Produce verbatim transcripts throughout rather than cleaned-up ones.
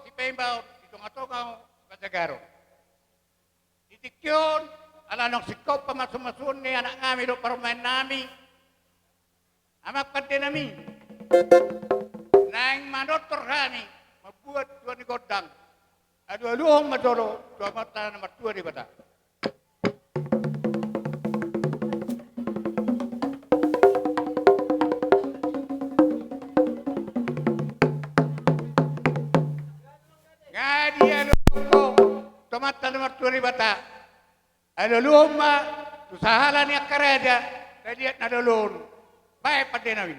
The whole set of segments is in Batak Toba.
Sipaimbaon, di tongatonga sipajagaron. Di tingki on, ala naung singkop pamasumasuon ni anaknami dohot parumaennami, amang pandenami, naeng manortor hami mambuat tua ni gondang. Alualuhon ma jolo tu Amanta na martua Debata. Nga dialualuhon ho tu Amanta na martua Debata. Alualuhon ma tu sahala ni angka raja na liat na lolo on. Baen pandenami.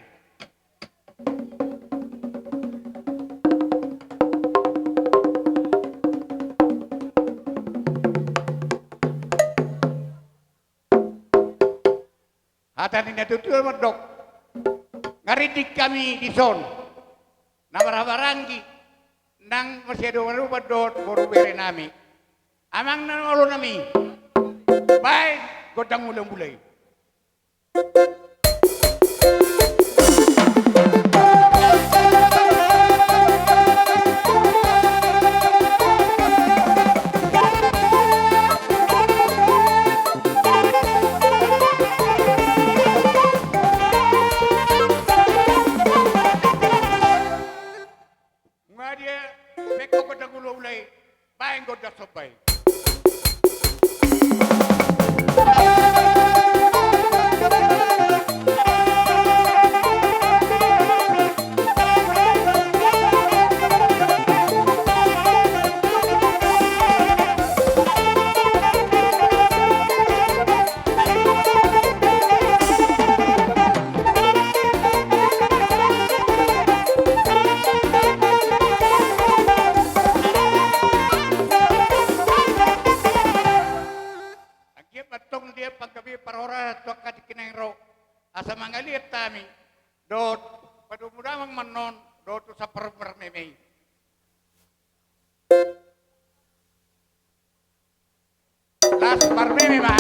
Hata ni natuatua mandok, nga rinding hami dison na marhahamaranggi nang masiadopadopan dohot boru berenami, amang na olo nami, baen gondang mulamula i. Nga dibaen ho gondang mulamula i, baen gondang somba i. Anggiat ma antong dia panggabean parhorasan tu angka tingki na naeng ro, asa mangaliat hami dohot padomu damang ma annon dohot tu sapar marmeme i. Las marmeme ma.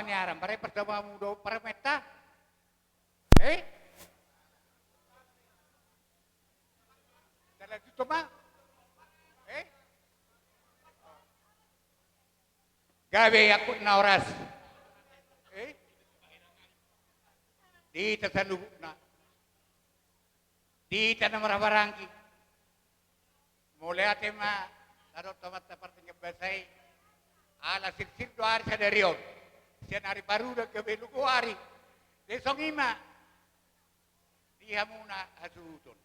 Ni aram, bare pertama mudo permenta. Eh? Dalam situ ma? Eh? Gabe angkup na horas. Eh? Di hita saluhutna. Di hita na marhahamaranggi. Mauliate ma, na didok Amanta Pardenggan Basa i. Ala sirsir do ari sadari on. Sian ari parudan gabe logo ari. Jadi songon i ma. Di hamuna hasuhuton.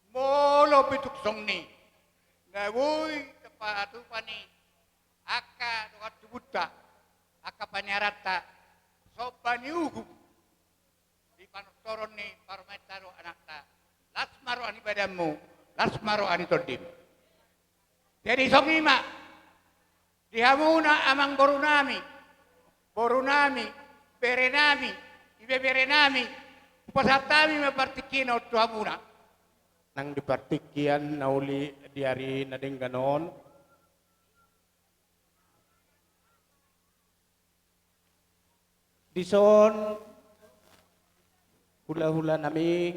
Molo pe tung songon i. Na boi tapatupa ni. Angka dongan tubunta. Angka paniaranta. Somba ni uhum. Di panortoron ni parumaenta dohot anakta. Las ma roha ni badanmu, las ma roha ni tondim. Jadi songon i ma, di hamuna amangboru nami, boru nami, bere nami, ibebere nami, hupasahat hami ma partingkian on tu hamuna. Nang di partingkian na uli di ari na denggan on, dison hulahula nami,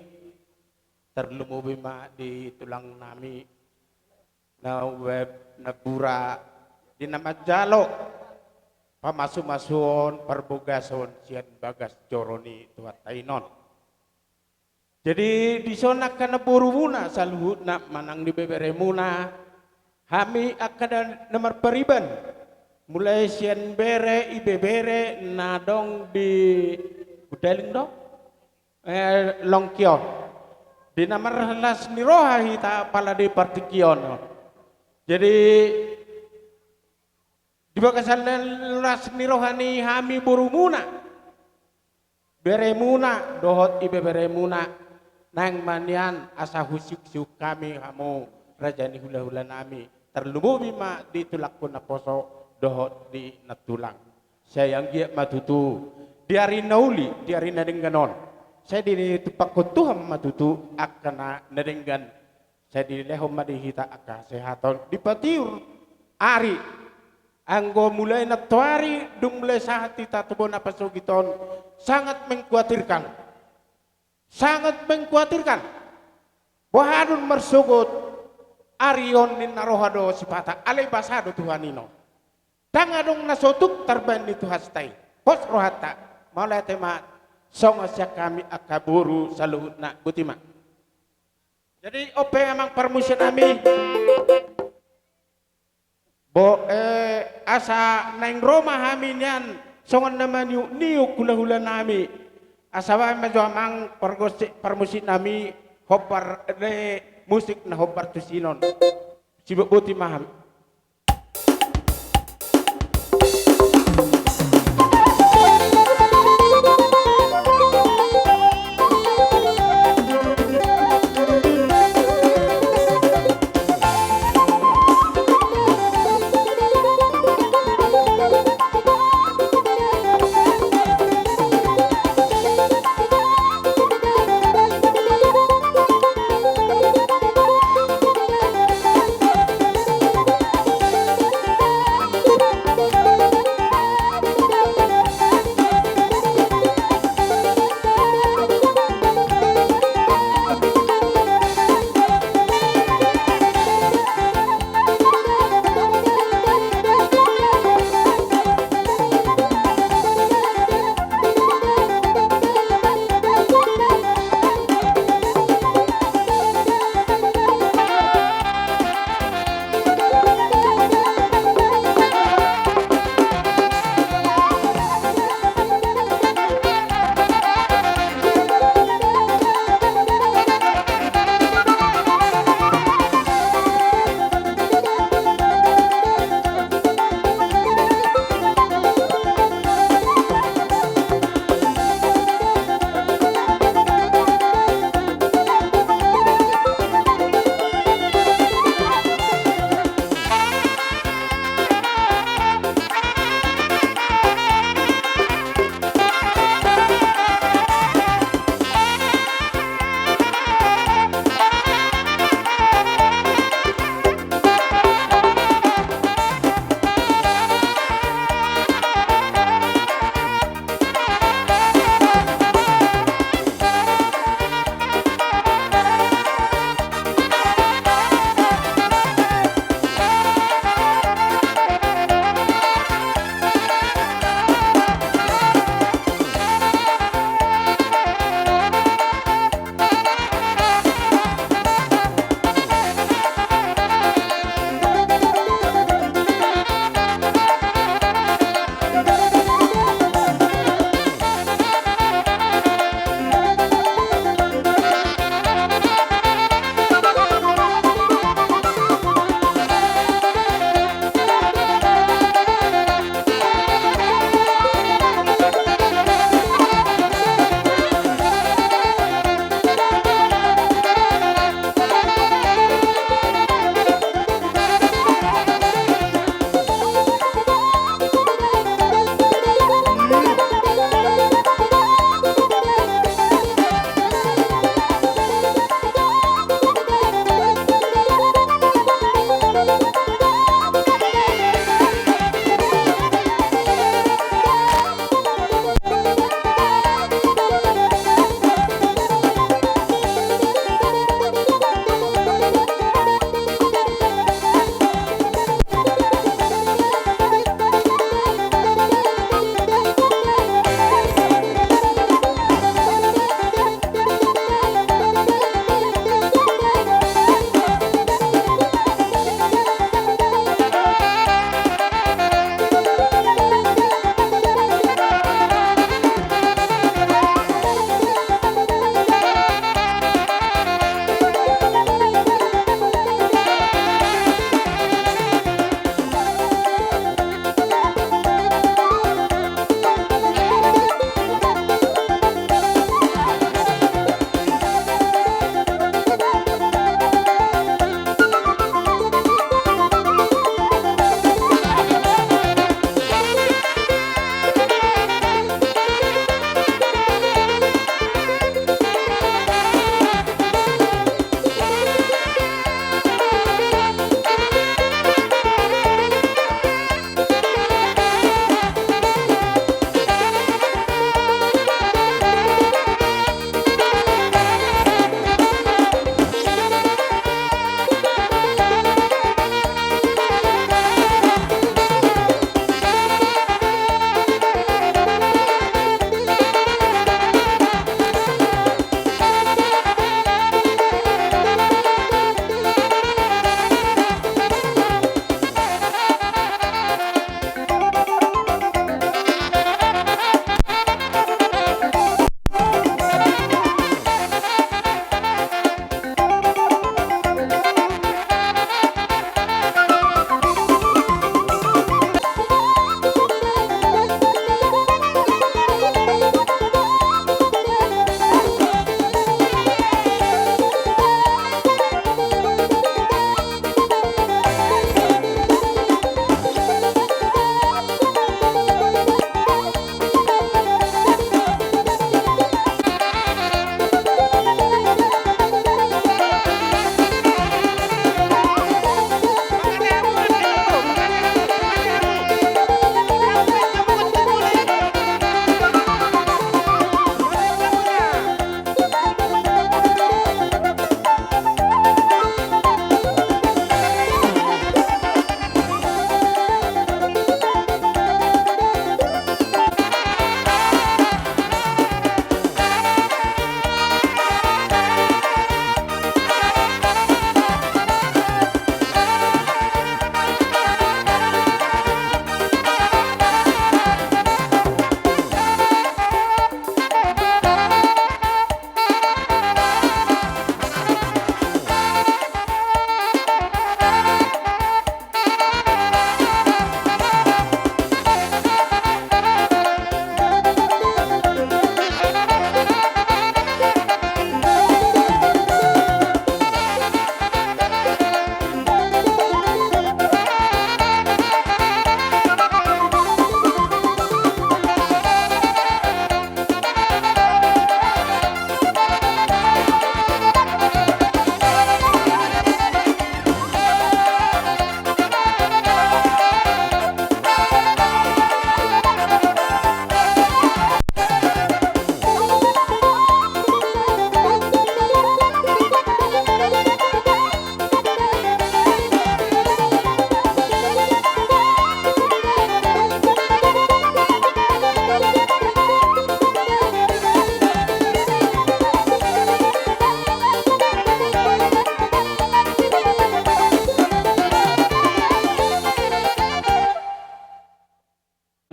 tarlumobi ma di tulang nami, na umbahen napuran, di na manjalo pamasumasuon parbagason sian bagas joro ni Tuhanta i non. Jadi, dison angka namborumuna saluhutna manang di beberemuna, hami angka na, na marpariban, mulai sian bere, ibebere, na adong di Gundali do? Eh, Longki on. Di na marlas ni roha hita pala di partingkian on. Jadi, di bagasan las ni roha ni hami borumuna, beremuna, dohot ibeberemuna, naeng ma nian asa husiuksiuk hami hamu raja ni hulahula nami, tarlumobi ma di tulangku naposo, dohot di nantulang. Sai anggiat ma tutu, di ari na uli, di ari na denggan on. Sai ditumpakkon Tuhan ma tutu, angka na, na denggan. Sai dilehon ma di hita angka hasehaton. Dipatiur ari. Anggo mulai nantoari, dung mulai sahat hita tu bona pasogit on. Sangat mengkhawatirkan. Sangat mengkhawatirkan. Boha do marsogot ari on ninna roha do sipata. Alai basa do Tuhan i non. Ndang adong na so tuk tarbaen ni Tuhanta i. Pos rohanta. Mauliate ma songon sian hami angka boru saluhutna. Boti ma. Jadi, on pe amang parmusik nami. Bo, eh, asa naeng ro ma hami nian songon na maniukniuk hulahula nami. Asa baen ma jo amang parmusik, parmusik nami hombar, eh, musik na hombar tusi on. Sibotboti ma hami.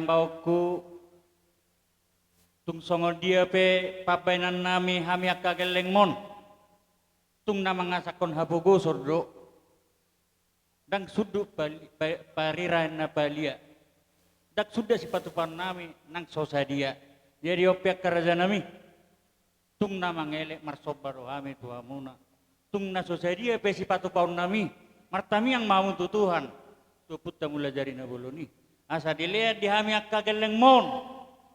Ambaonku, tung songon dia pe pambahenannami hami angka gellengmon, tung na mangasahon hapogoson do. Ndang sundut pali-, pa-, pariraen na palia. Ndang sundut sipatupaonnami nang so sadia. Jadi on pe angka rajanami, tung na mangelek marsomba do hami tu hamuna. Tung na so sadia pe sipatupaonnami, martangiang ma hamu tu Tuhan, tu Ompunta Mulajadi Na Bolon i, asa dilean di hami angka gellengmon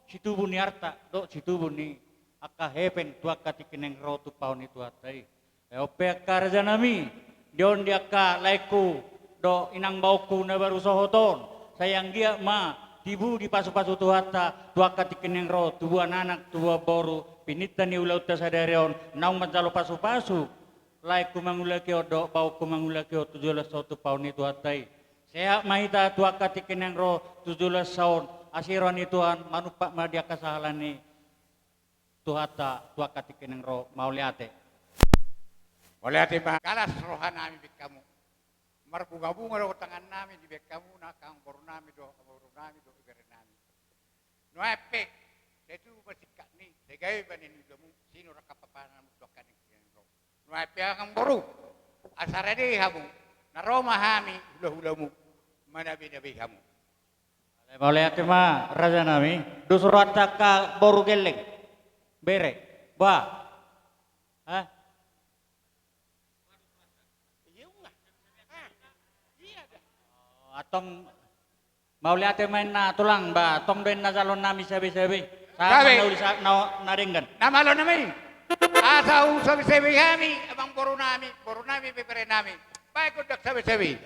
situbu ni arta dohot situbu ni angka hepeng tu angka tingki naeng ro tumpahon ni Tuhanta i. Ai on pe angka rajanami, di on di angka laengku dohot inangbaonku na baru sohot on, sai anggiat ma tibu dipasupasu Tuhanta tu angka tingki naeng ro, tubuan anak, tubuan boru, pininta ni ulaonta sadari on, naung manjalo pasupasu laengku mangulahon dohot baonku mangulahon tu joloan on tumpahon ni Tuhanta i. Sehat ma hita tu angka tingki naeng ro tu joloan on, asi roha ni Tuhan manumpak ma di angka sahala ni Tuhanta tu angka tingki naeng ro. Mauliate. Mauliate ma. Galas rohanami bahen hamu. Marbungabunga do tangannami dibahen hamu, angka amangborunami dohot, amangborunami dohot, iberenami. Nuaeng pe, sai tubu ma singkatni, sai gabe bahenon ni ulaonmu, sinur angka papananmu tu angka tingki naeng ro. Nuaeng pe amangboru, asa rade hamu, na ro ma hami hulahulamu manabenabe hamu. Mauliate ma rajanami. Dos rohanta angka boru gelleng, bere, boha? Hah? Antong mauliate ma inna tulang, ba tong do inna jalonnami sabesabe. Sahat ma na uli, sahat na denggan. Na malo nami. Asa uli sabesabe hami, amangborunami, borunami, iberenami. Bahen gondang sabesabe.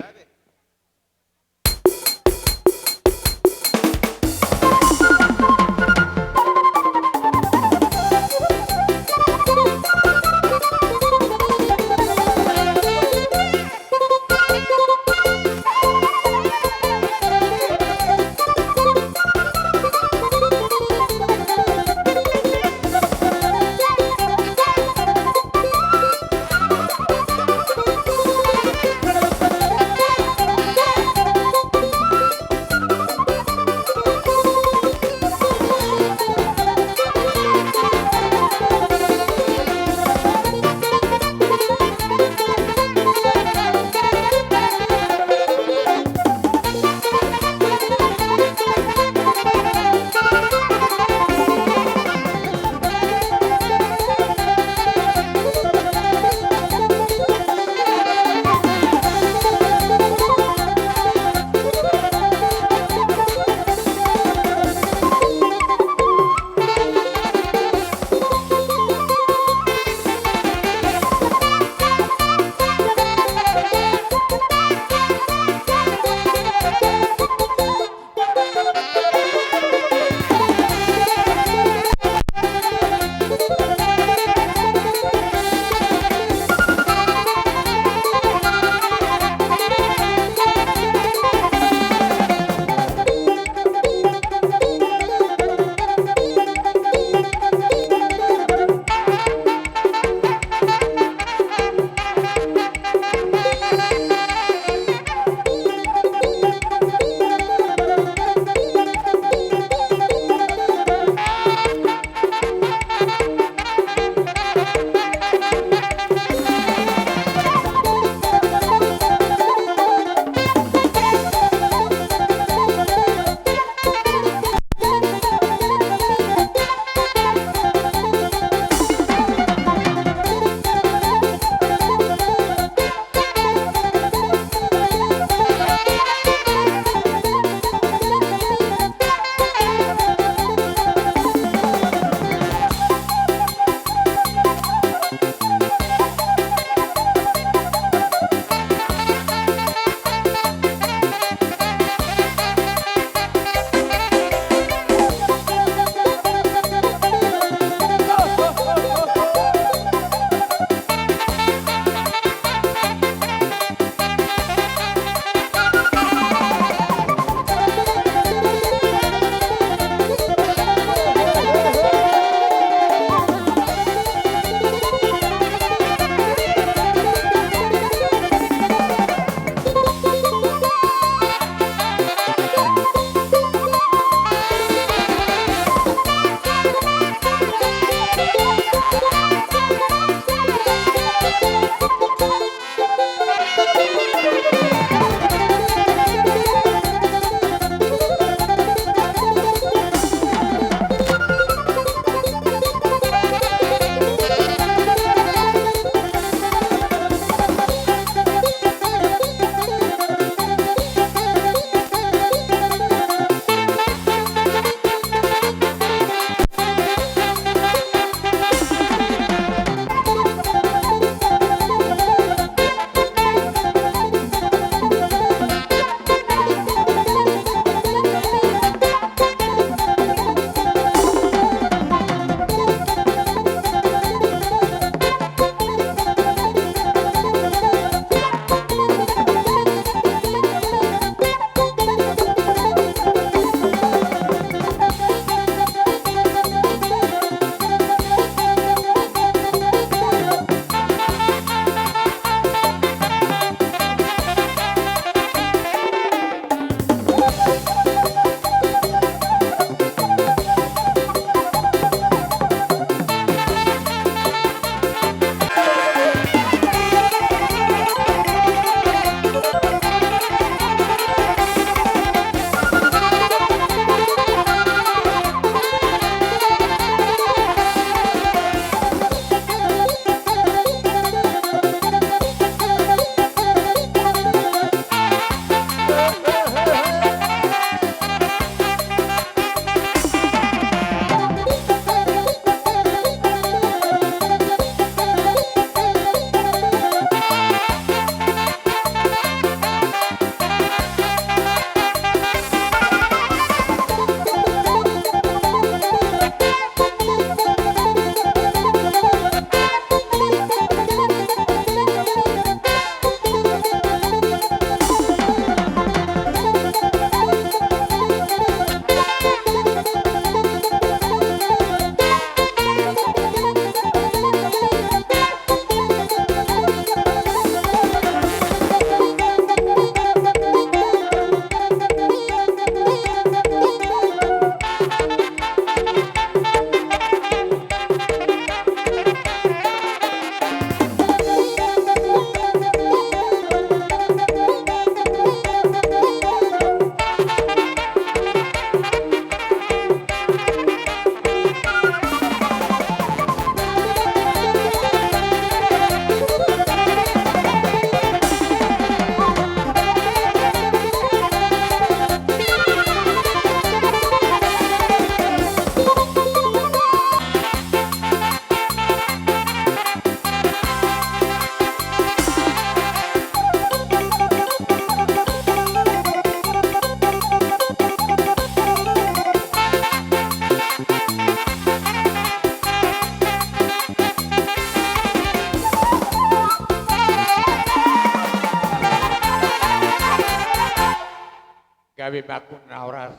Bagus na horas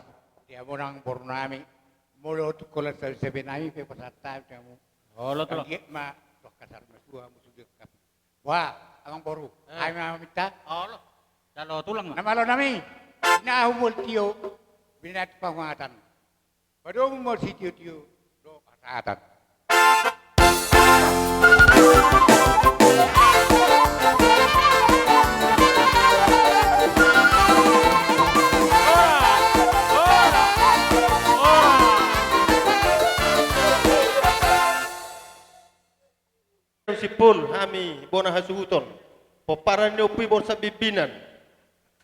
di hamu nang boru nami. Molo tu kola sabe-sabe nami pe pasahat hami tu hamu. Olo, Tulang. Anggiat ma tu angka sari matua hamu sude. Wah, amang boru. Eh. Ai ma minta. Olo. Jalo Tulang ma. Na malo nami. Na humol tio. Binat pangatan. Padomu ma sitio-tio dohot hasahatan. Simpul hami bona hasuhuton, pomparan ni Ompu i Borsak Bimbinan.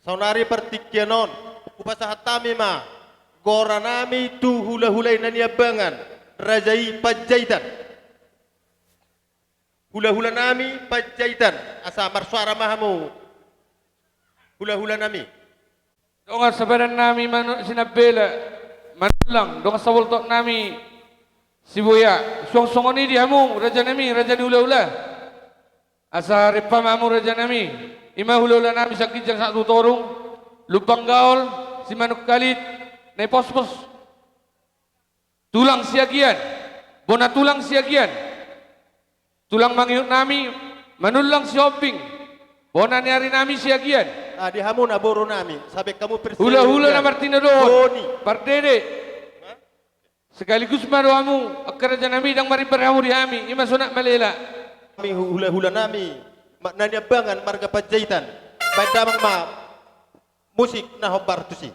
Saonari partingkian on, hupasahat hami ma goranami tu hulahula i na niambangan raja i Panjaitan. Hulahulanami Panjaitan, asa marsuara ma hamu hulahulanami. Dongan sabadan nami Manu-, Sinambela, Manullang, dongan saboltok nami Sibuya, suang songon i di hamu raja nami, raja ni hulahula. Asa rempa ma hamu raja nami, i ma hulahula nami Siangginjang Sahat tu Torung, Lumban Gaol, Simanungkalit, Naipospos, Tulang Siagian, bona tulang Siagian. Tulang mangihut nami, Manullang Sihombing, bona ni ari nami Siagian. Ah, di hamu na boru nami, sabe hamu persia. Hulahula na martinodohon, pardede. Sekaligus ma do hamu angka raja nami, ndang marimbar hamu di hami, i ma Sonak Malela. Hami hu-, hulahula nami, ma-, na niambangan marga Panjaitan. Baen damang ma musik na hombar tusi.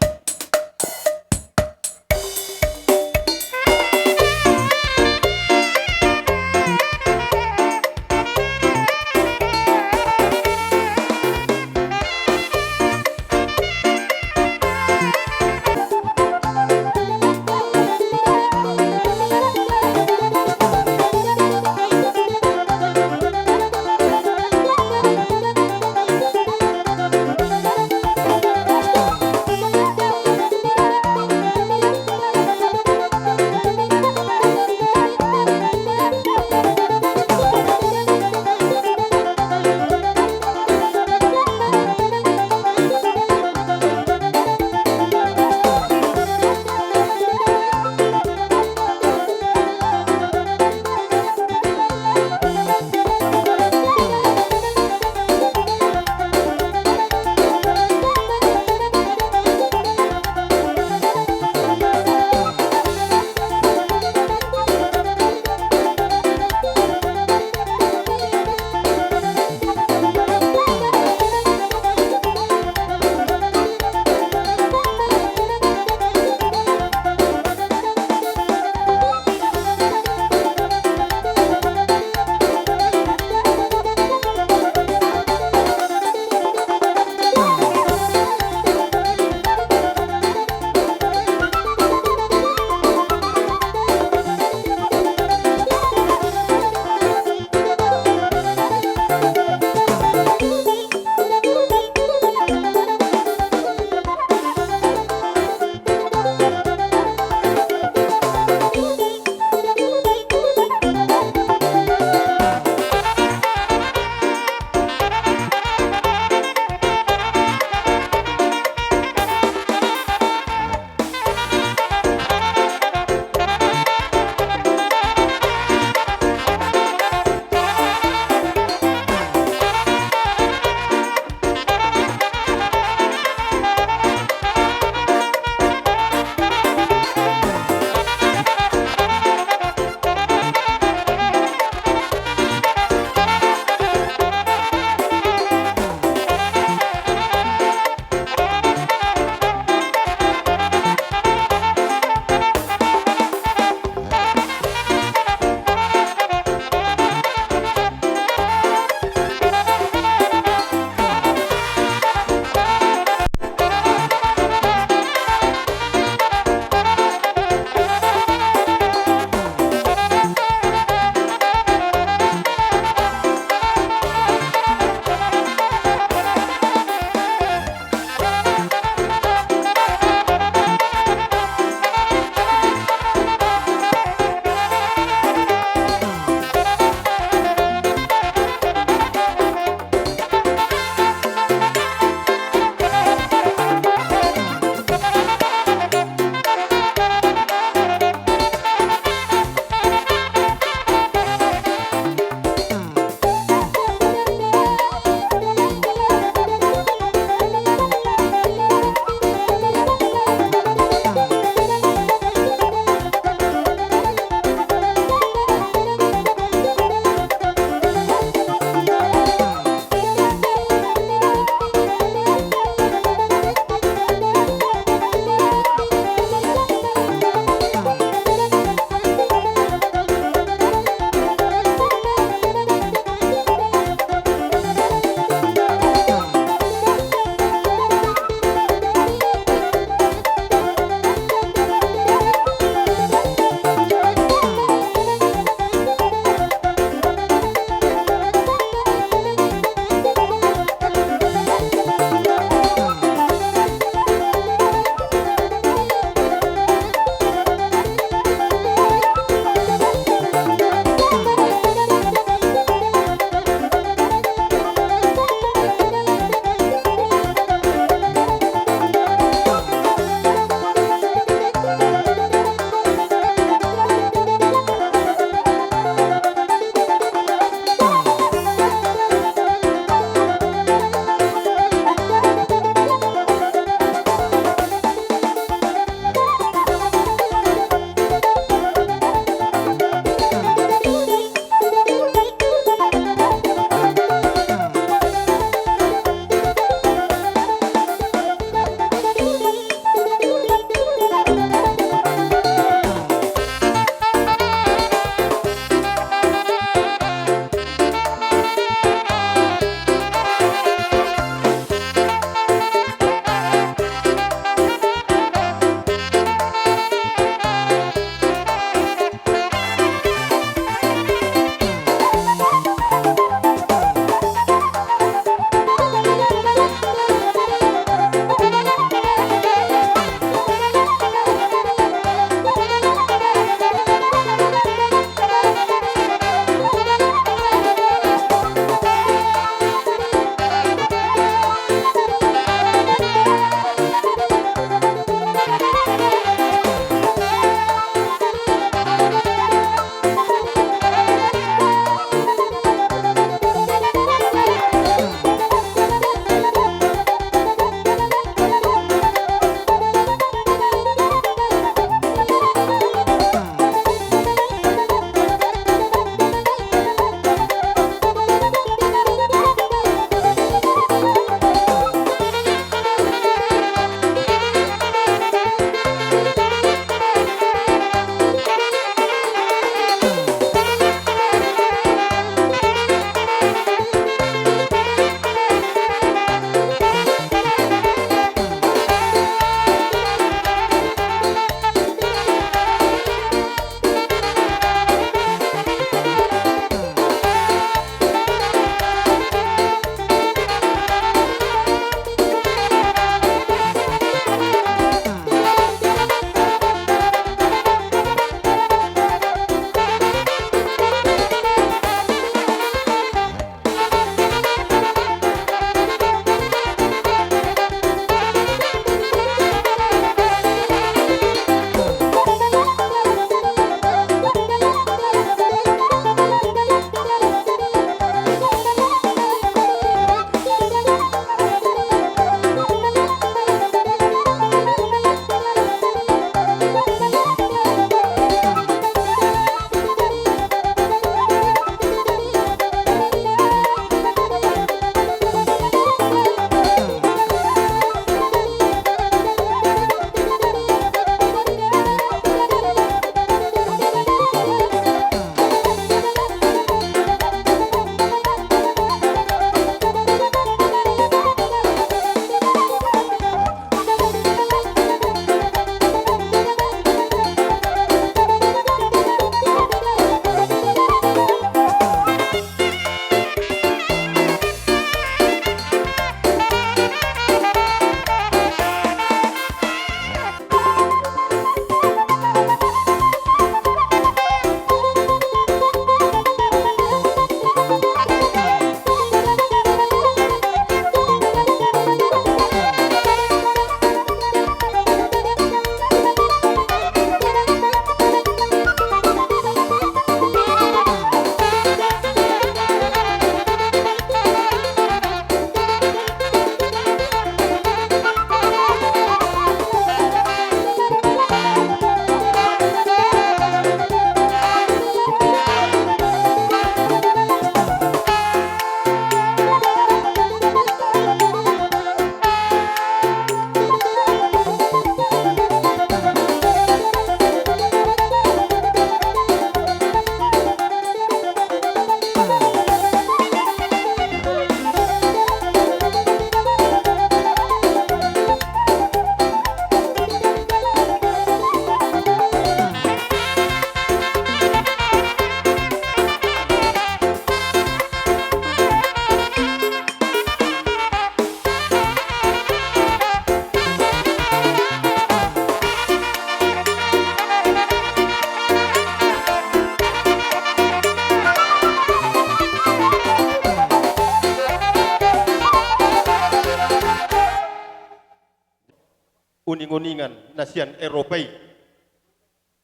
Kuningan na sian Eropa i.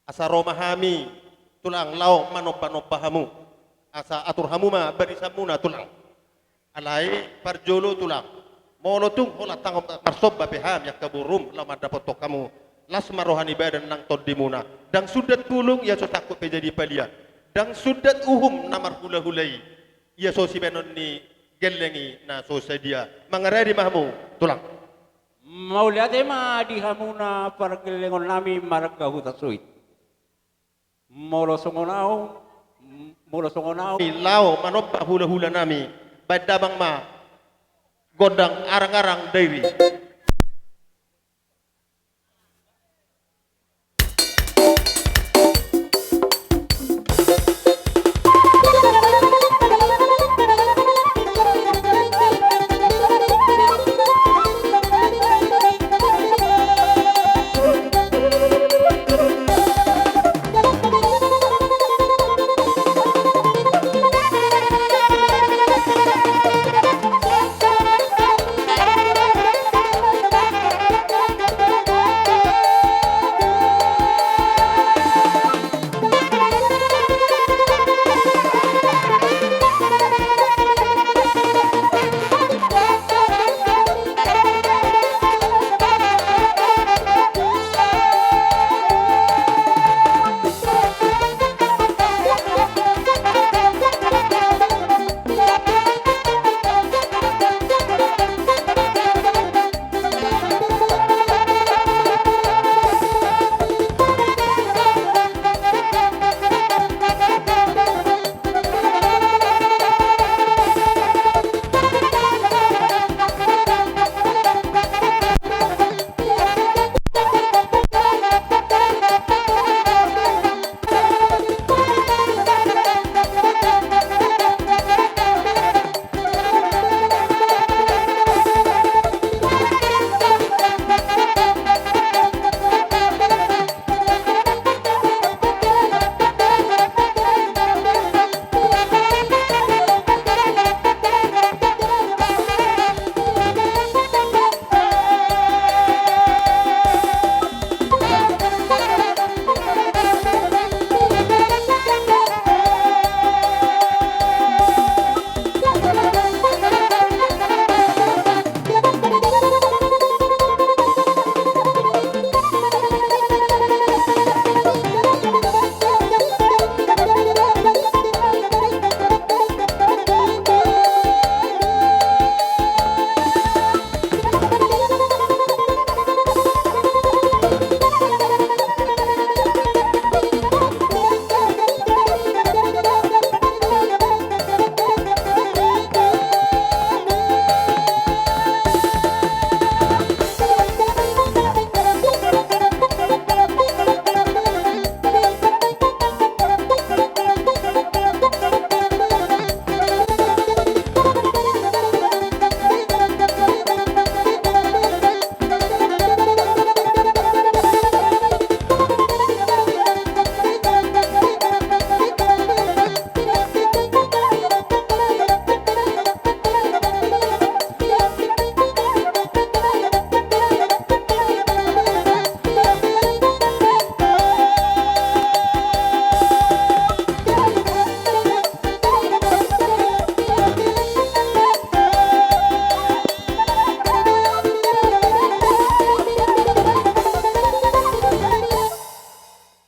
Asa ro ma hami tulang laho manomba-nomba hamu. Asa atur hamu ma barisanmuna tulang. Alai parjolo tulang, molo tung holan tangkas marsomba pe hami angka borum laho mandapothon hamu, las ma roha ni badan nang tondimuna. Ndang sundat bulung ia so sangkut pe jadi palia. Ndang sundat uhum na marhula-hula i ia so sibahenon ni gelleng i na so sadia. Mangaradi ma hamu tulang. Mauliate ma di hamuna pargellengon nami marga Hutasoit. Molo songon au, molo songon au. Laho manomba hula-hula nami, baen damang ma gondang arang-arang dairi.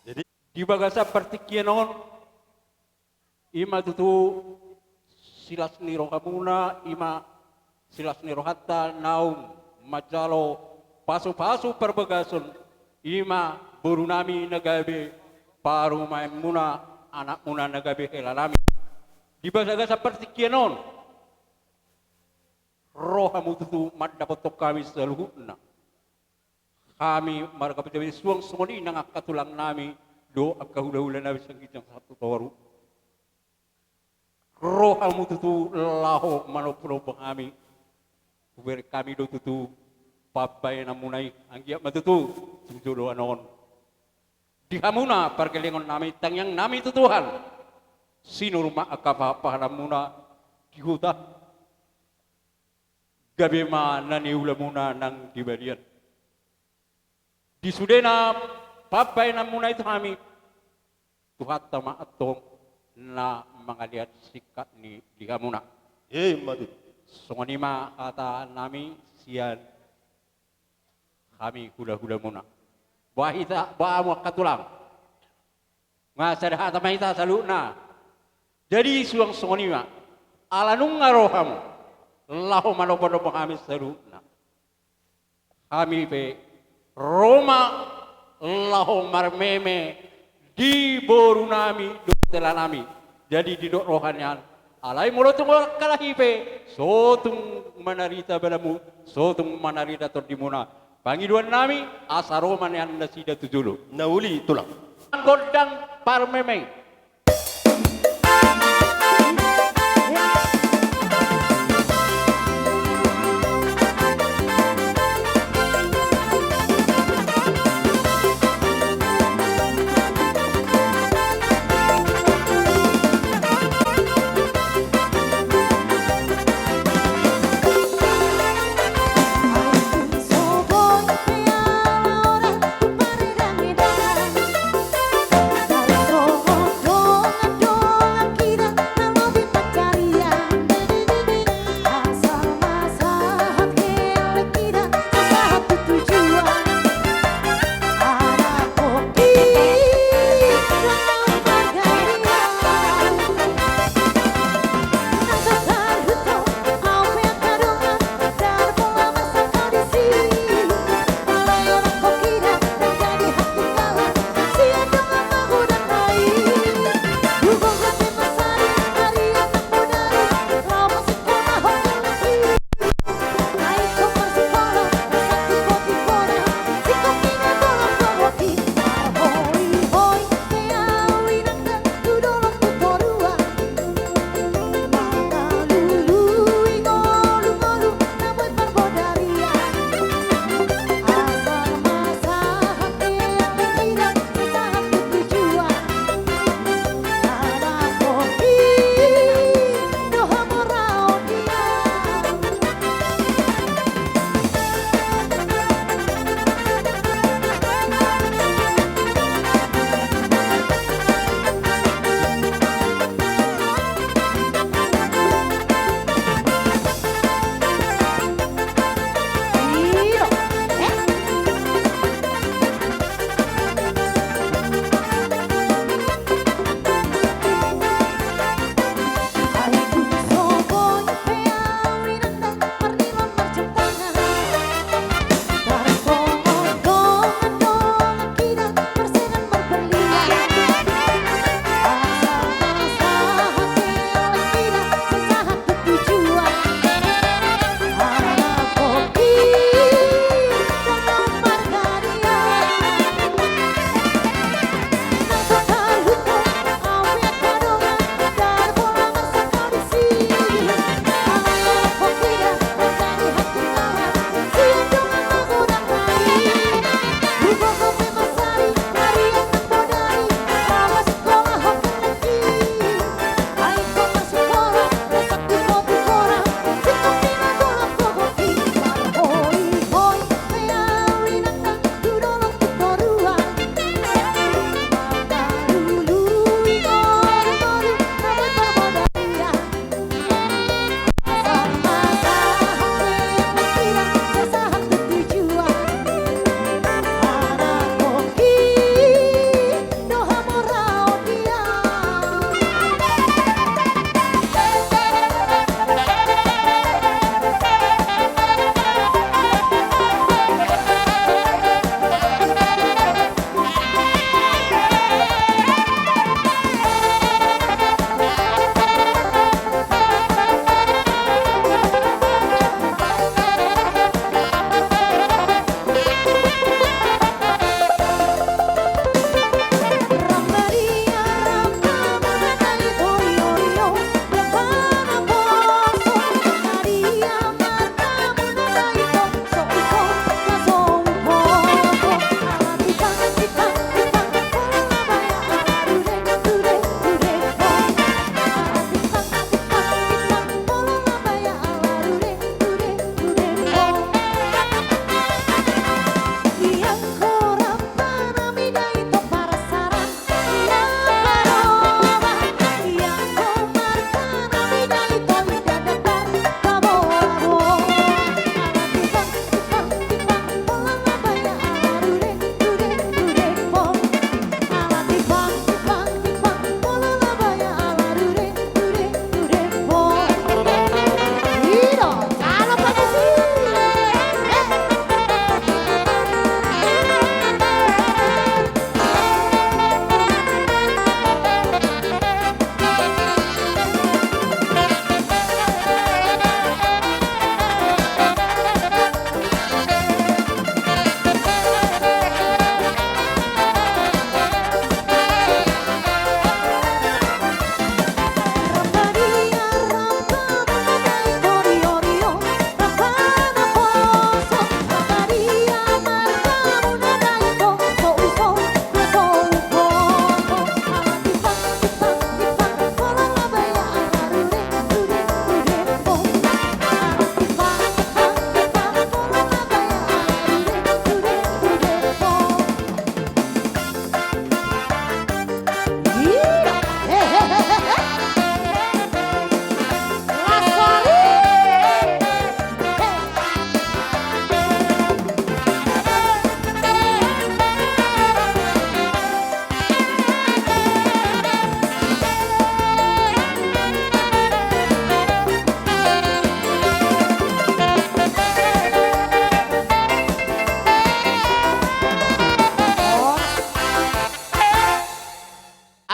Jadi, di bagasan partingkian on, i ma tutu silas ni rohamuna, i ma silas ni rohanta naung manjalo pasu-pasu parbagason, i ma boru nami na gabe parumaenmuna, anakmuna na gabe hela nami. Di bagasan partingkian on, ro hamu tutu mandapothon hami saluhutna. Hami marga Pajabali suang songon i nang angka tulang nami dohot angka hula-hula nami sian ginjang sahat tu toru. Ro hamu tutu laho manomba-nomba hami. Hubereng hami do tutu pambahenanmuna i, anggiat ma tutu tu joloan on di hamuna pargellengon nami, tangiang nami tu Tuhan, sinur ma angka pahan-pahananmuna di huta. Gabe ma na niulamuna nang di balian. Di sudena pambahenanmuna i tu hami, Tuhanta ma antong na mangalean singkat ni di hamuna. Ima tutu. Songon i ma hata nami sian hami hula-hulamuna. Boha hita, boha hamu angka tulang? Nga sada hata ma hita saluhutna. Jadi suang songon i ma, ala nunga ro hamu laho manomba-nomba hami saluhutna, hami pe ro ma laho marmeme di boru nami dohot hela nami. Jadi didok roha nian, alai molo tung holan halahi pe, so tung manarita balamu, so tung manarita tondimuna. Pangidoan nami, asa ro ma nian nasida tu jolo. Na uli tulang. Gondang parmeme.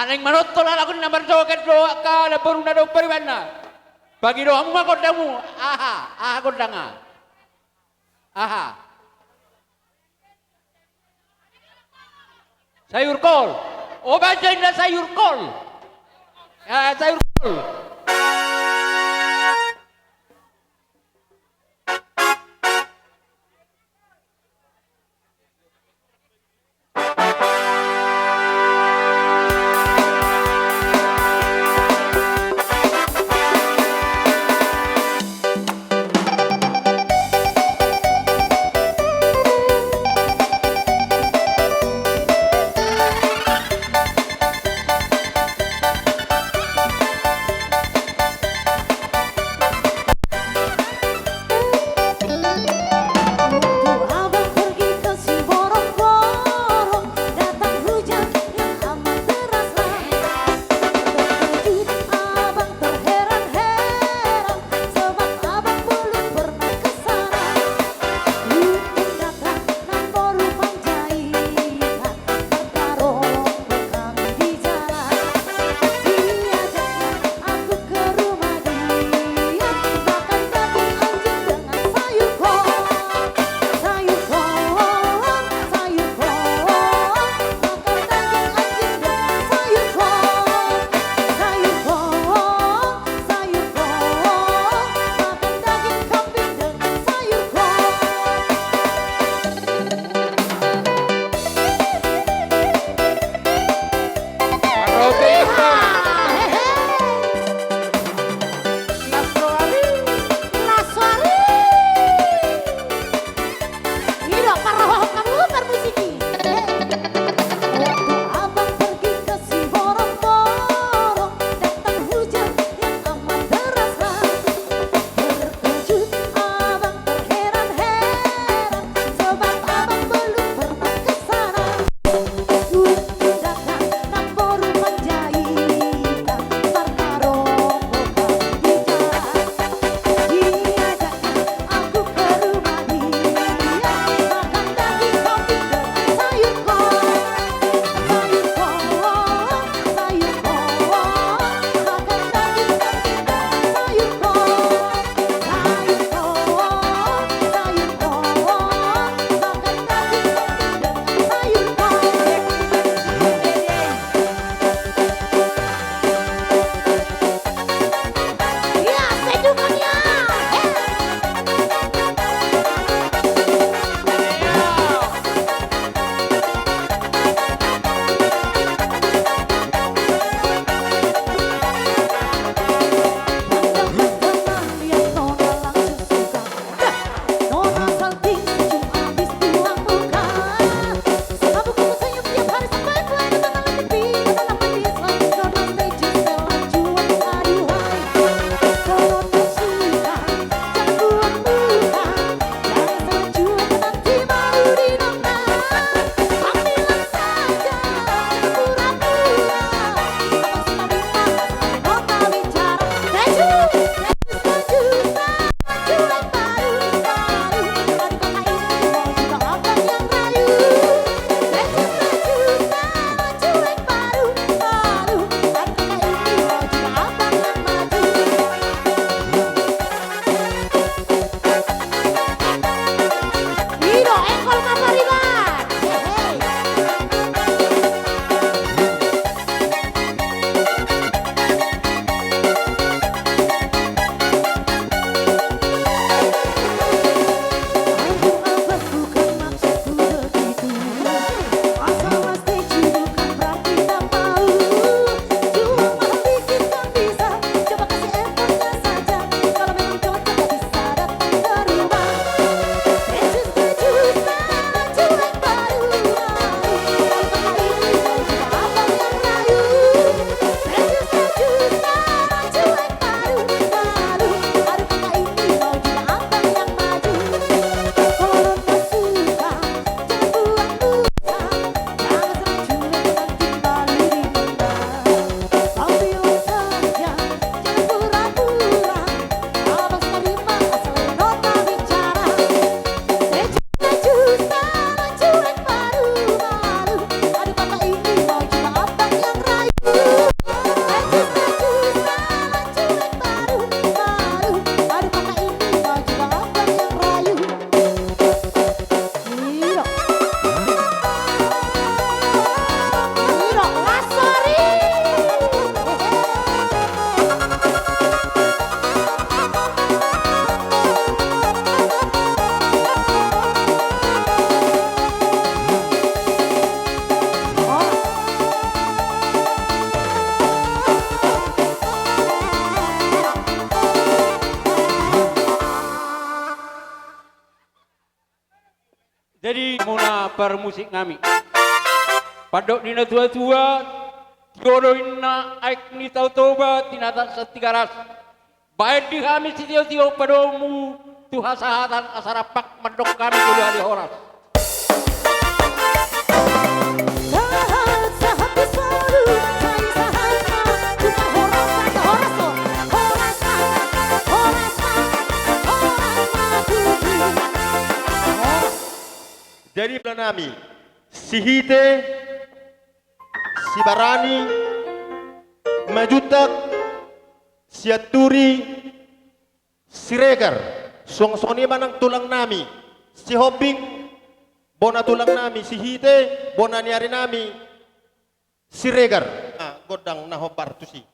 Naeng manonton halak on na marjoget do angka namboruna dohot paribanna. Bagi do hamu ma gondangmu. Aha, aha gondang a. Aha. Sayur kol. O, baen jo inna sayur kol. Ya, sayur kol. muna parmusik nami. Pandok ni na tua-tua, tio do inna aek ni Tao Toba, tinatan Santigaras. Baen di hami sitio-tio padomu tu hasahatan asa rampak mandok hami tolu hali horas. Sahat, sahat tu solu, sai sahat ma tu parhorasan, horas do, horas ma, horas ma, horas ma tutu. Horas. Jadi, bola nami, Sihite, Sibarani, Majuntak, Sianturi, Siregar, suang songon i ma nang tulang nami, Sihombing, bona tulang nami, Sihite, bona ni ari nami, Siregar. Ah, gondang na hombar tusi.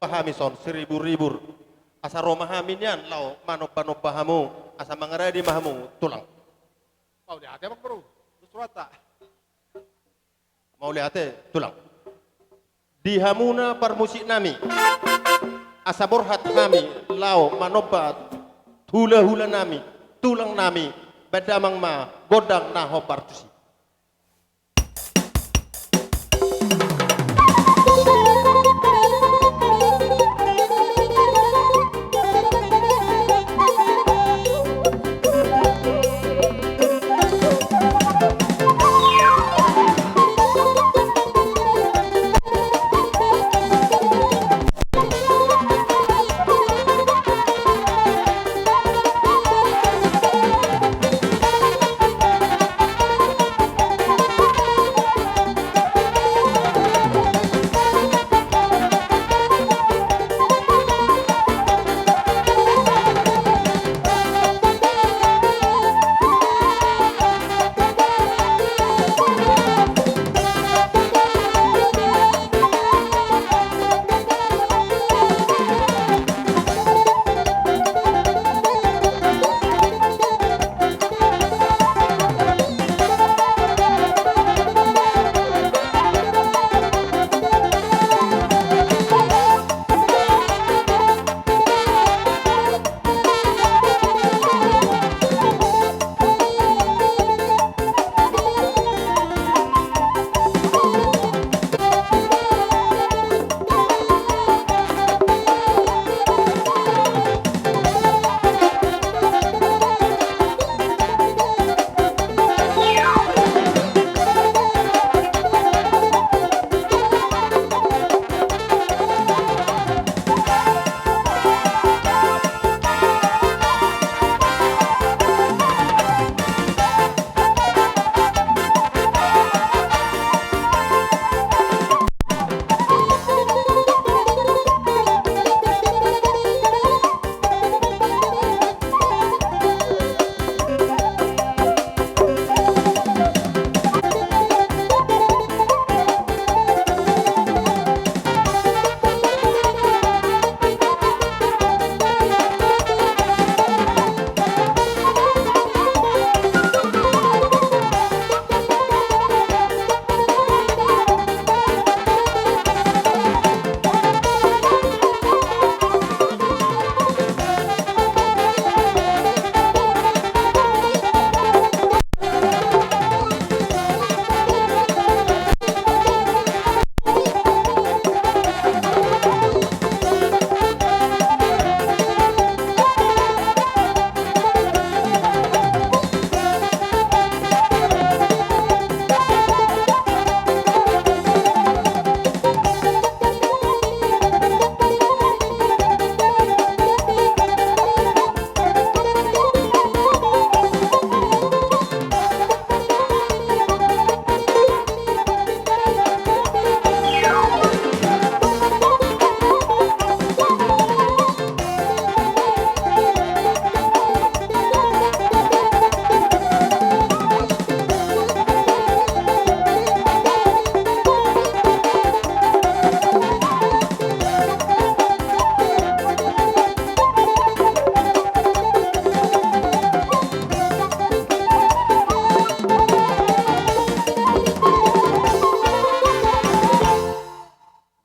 hami son siribur-ribur. Asa ro ma hami nian laho manomba-nomba hamu, asa mangaradi ma hamu tulang. Mauliate, Amang Boru. Terus rohanta. Mauliate, tulang. Di hamuna parmusik nami, asa borhat hami laho manomba hula-hula nami, tulang nami, baen damang ma gondang na hombar tusi.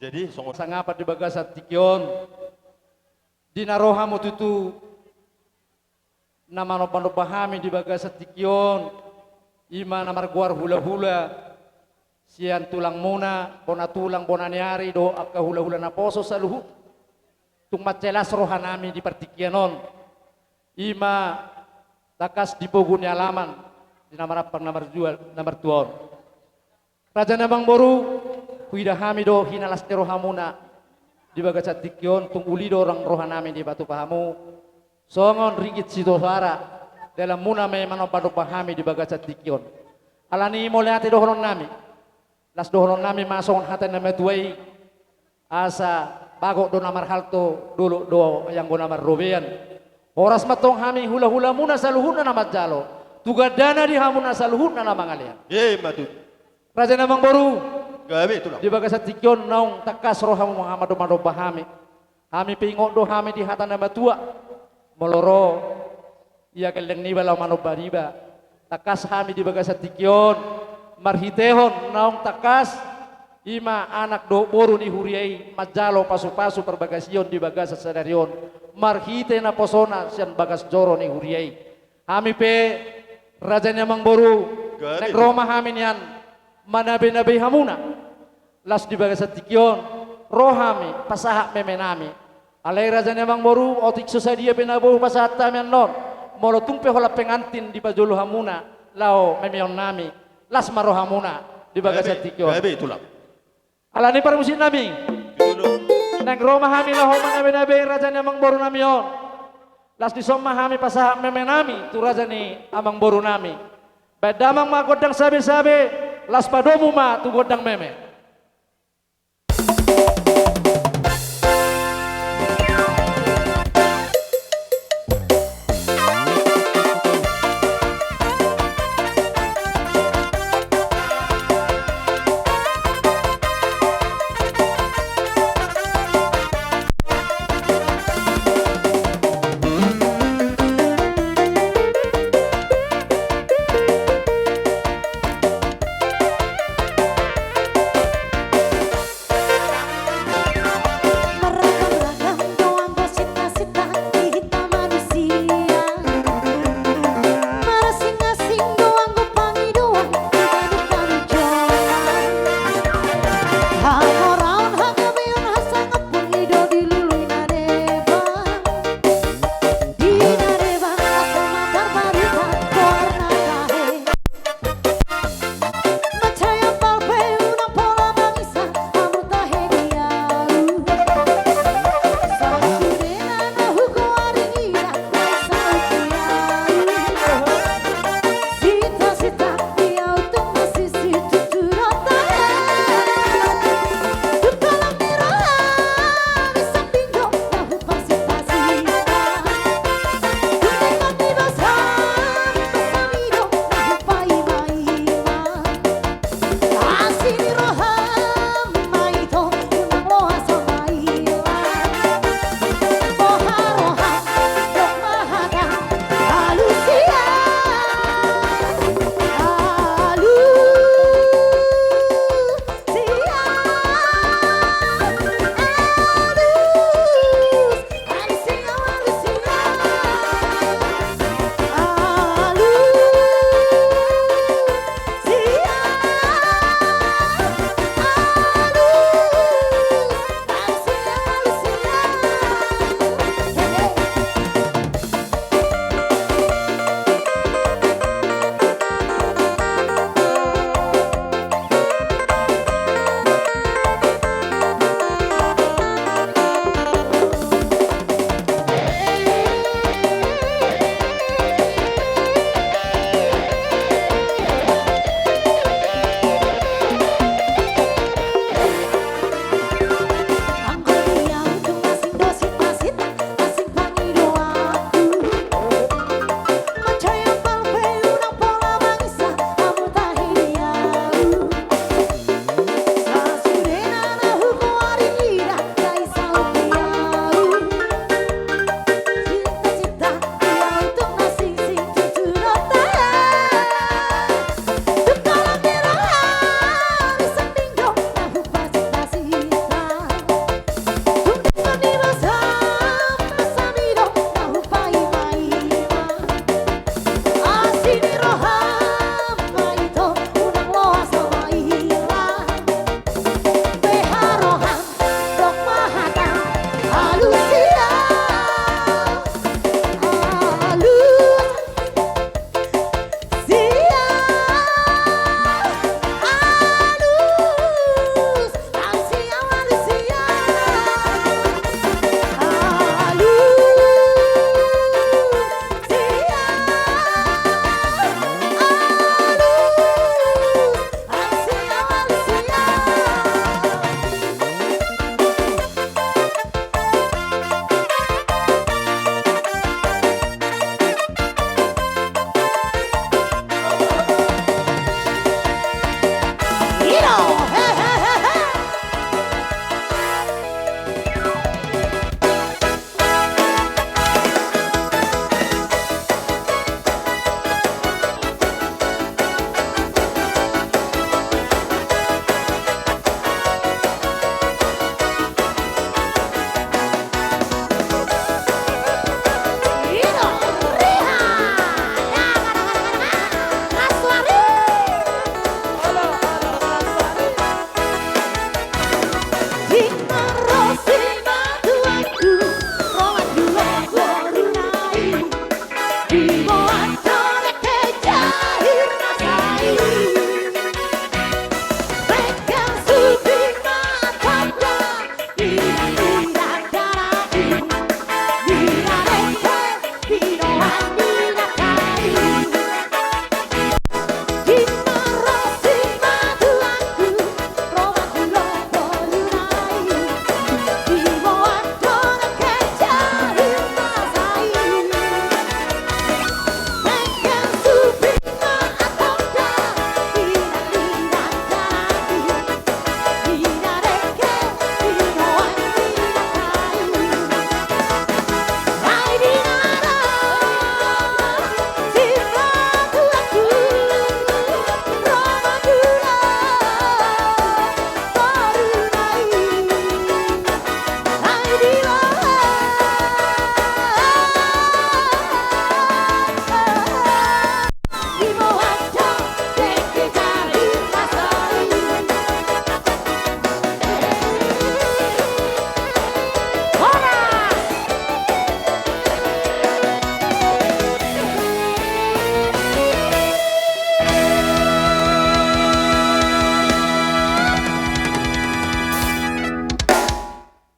Jadi songon sangapan di bagasan tingki on, di na ro hamu tutu na manomba-nomba hami di bagasan tingki on, i ma na margoar hula-hula sian tulangmuna, bona tulang, bona ni ari dohot angka hula-hula naposo saluhut. Tung mansai las rohanami di partingkian on, i ma tangkas di pogu ni alaman, di na marampang na marjual, na martua on. Raja ni amang boru, huida hami do hinalas ni rohamuna di bagasan tingki on, tung uli do rohanami dipatupa hamu songon ringgit sitio soara, dalanmuna ma i manomba-nomba hami di bagasan tingki on. Alani i mauliate dohononnami, las dohononnami ma songon hata ni natuatua i, asa bagot do na marhalto, dolok do anggo na marrobean. Horas ma antong hami hula-hulamuna saluhutna na manjalo, tu gandana di hamuna saluhutna na mangalean. Ima tutu. Raja ni amang boru, gabe tulang, di bagasan tingki on naung tangkas rohamu manomba-nomba hami. Hami pe ingot do hami di hata na matua. Molo ro ia gelleng niba laho manomba niba, tangkas hami di bagasan tingki on marhitehon naung tangkas, i ma anak dohot boru ni huria i manjalo pasupasu parbagasion di bagasan sadari on, marhite naposona sian bagas joro ni huria i. Hami pe, raja ni amangboru, gabe, naeng ro ma hami nian manabeinabei hamuna. Laos di bagasan tingki on ro hami pasahat memenami. Alai raja ni amangboru, otik so sadia pe na boi hupasahat hami annon, molo tung pe holan pengantin dipajolo hamuna laho memeonnami, las ma rohamuna di bagasan tingki on. Gabe, gabe, tulang. Alani i parmusiknami, naeng ro ma hami laho manabeinabei raja ni amangborunami on. Laos dison ma hami pasahat memenami tu raja ni amangborunami. Baen damang ma gondang sabesabe, laos padomu ma tu gondang meme.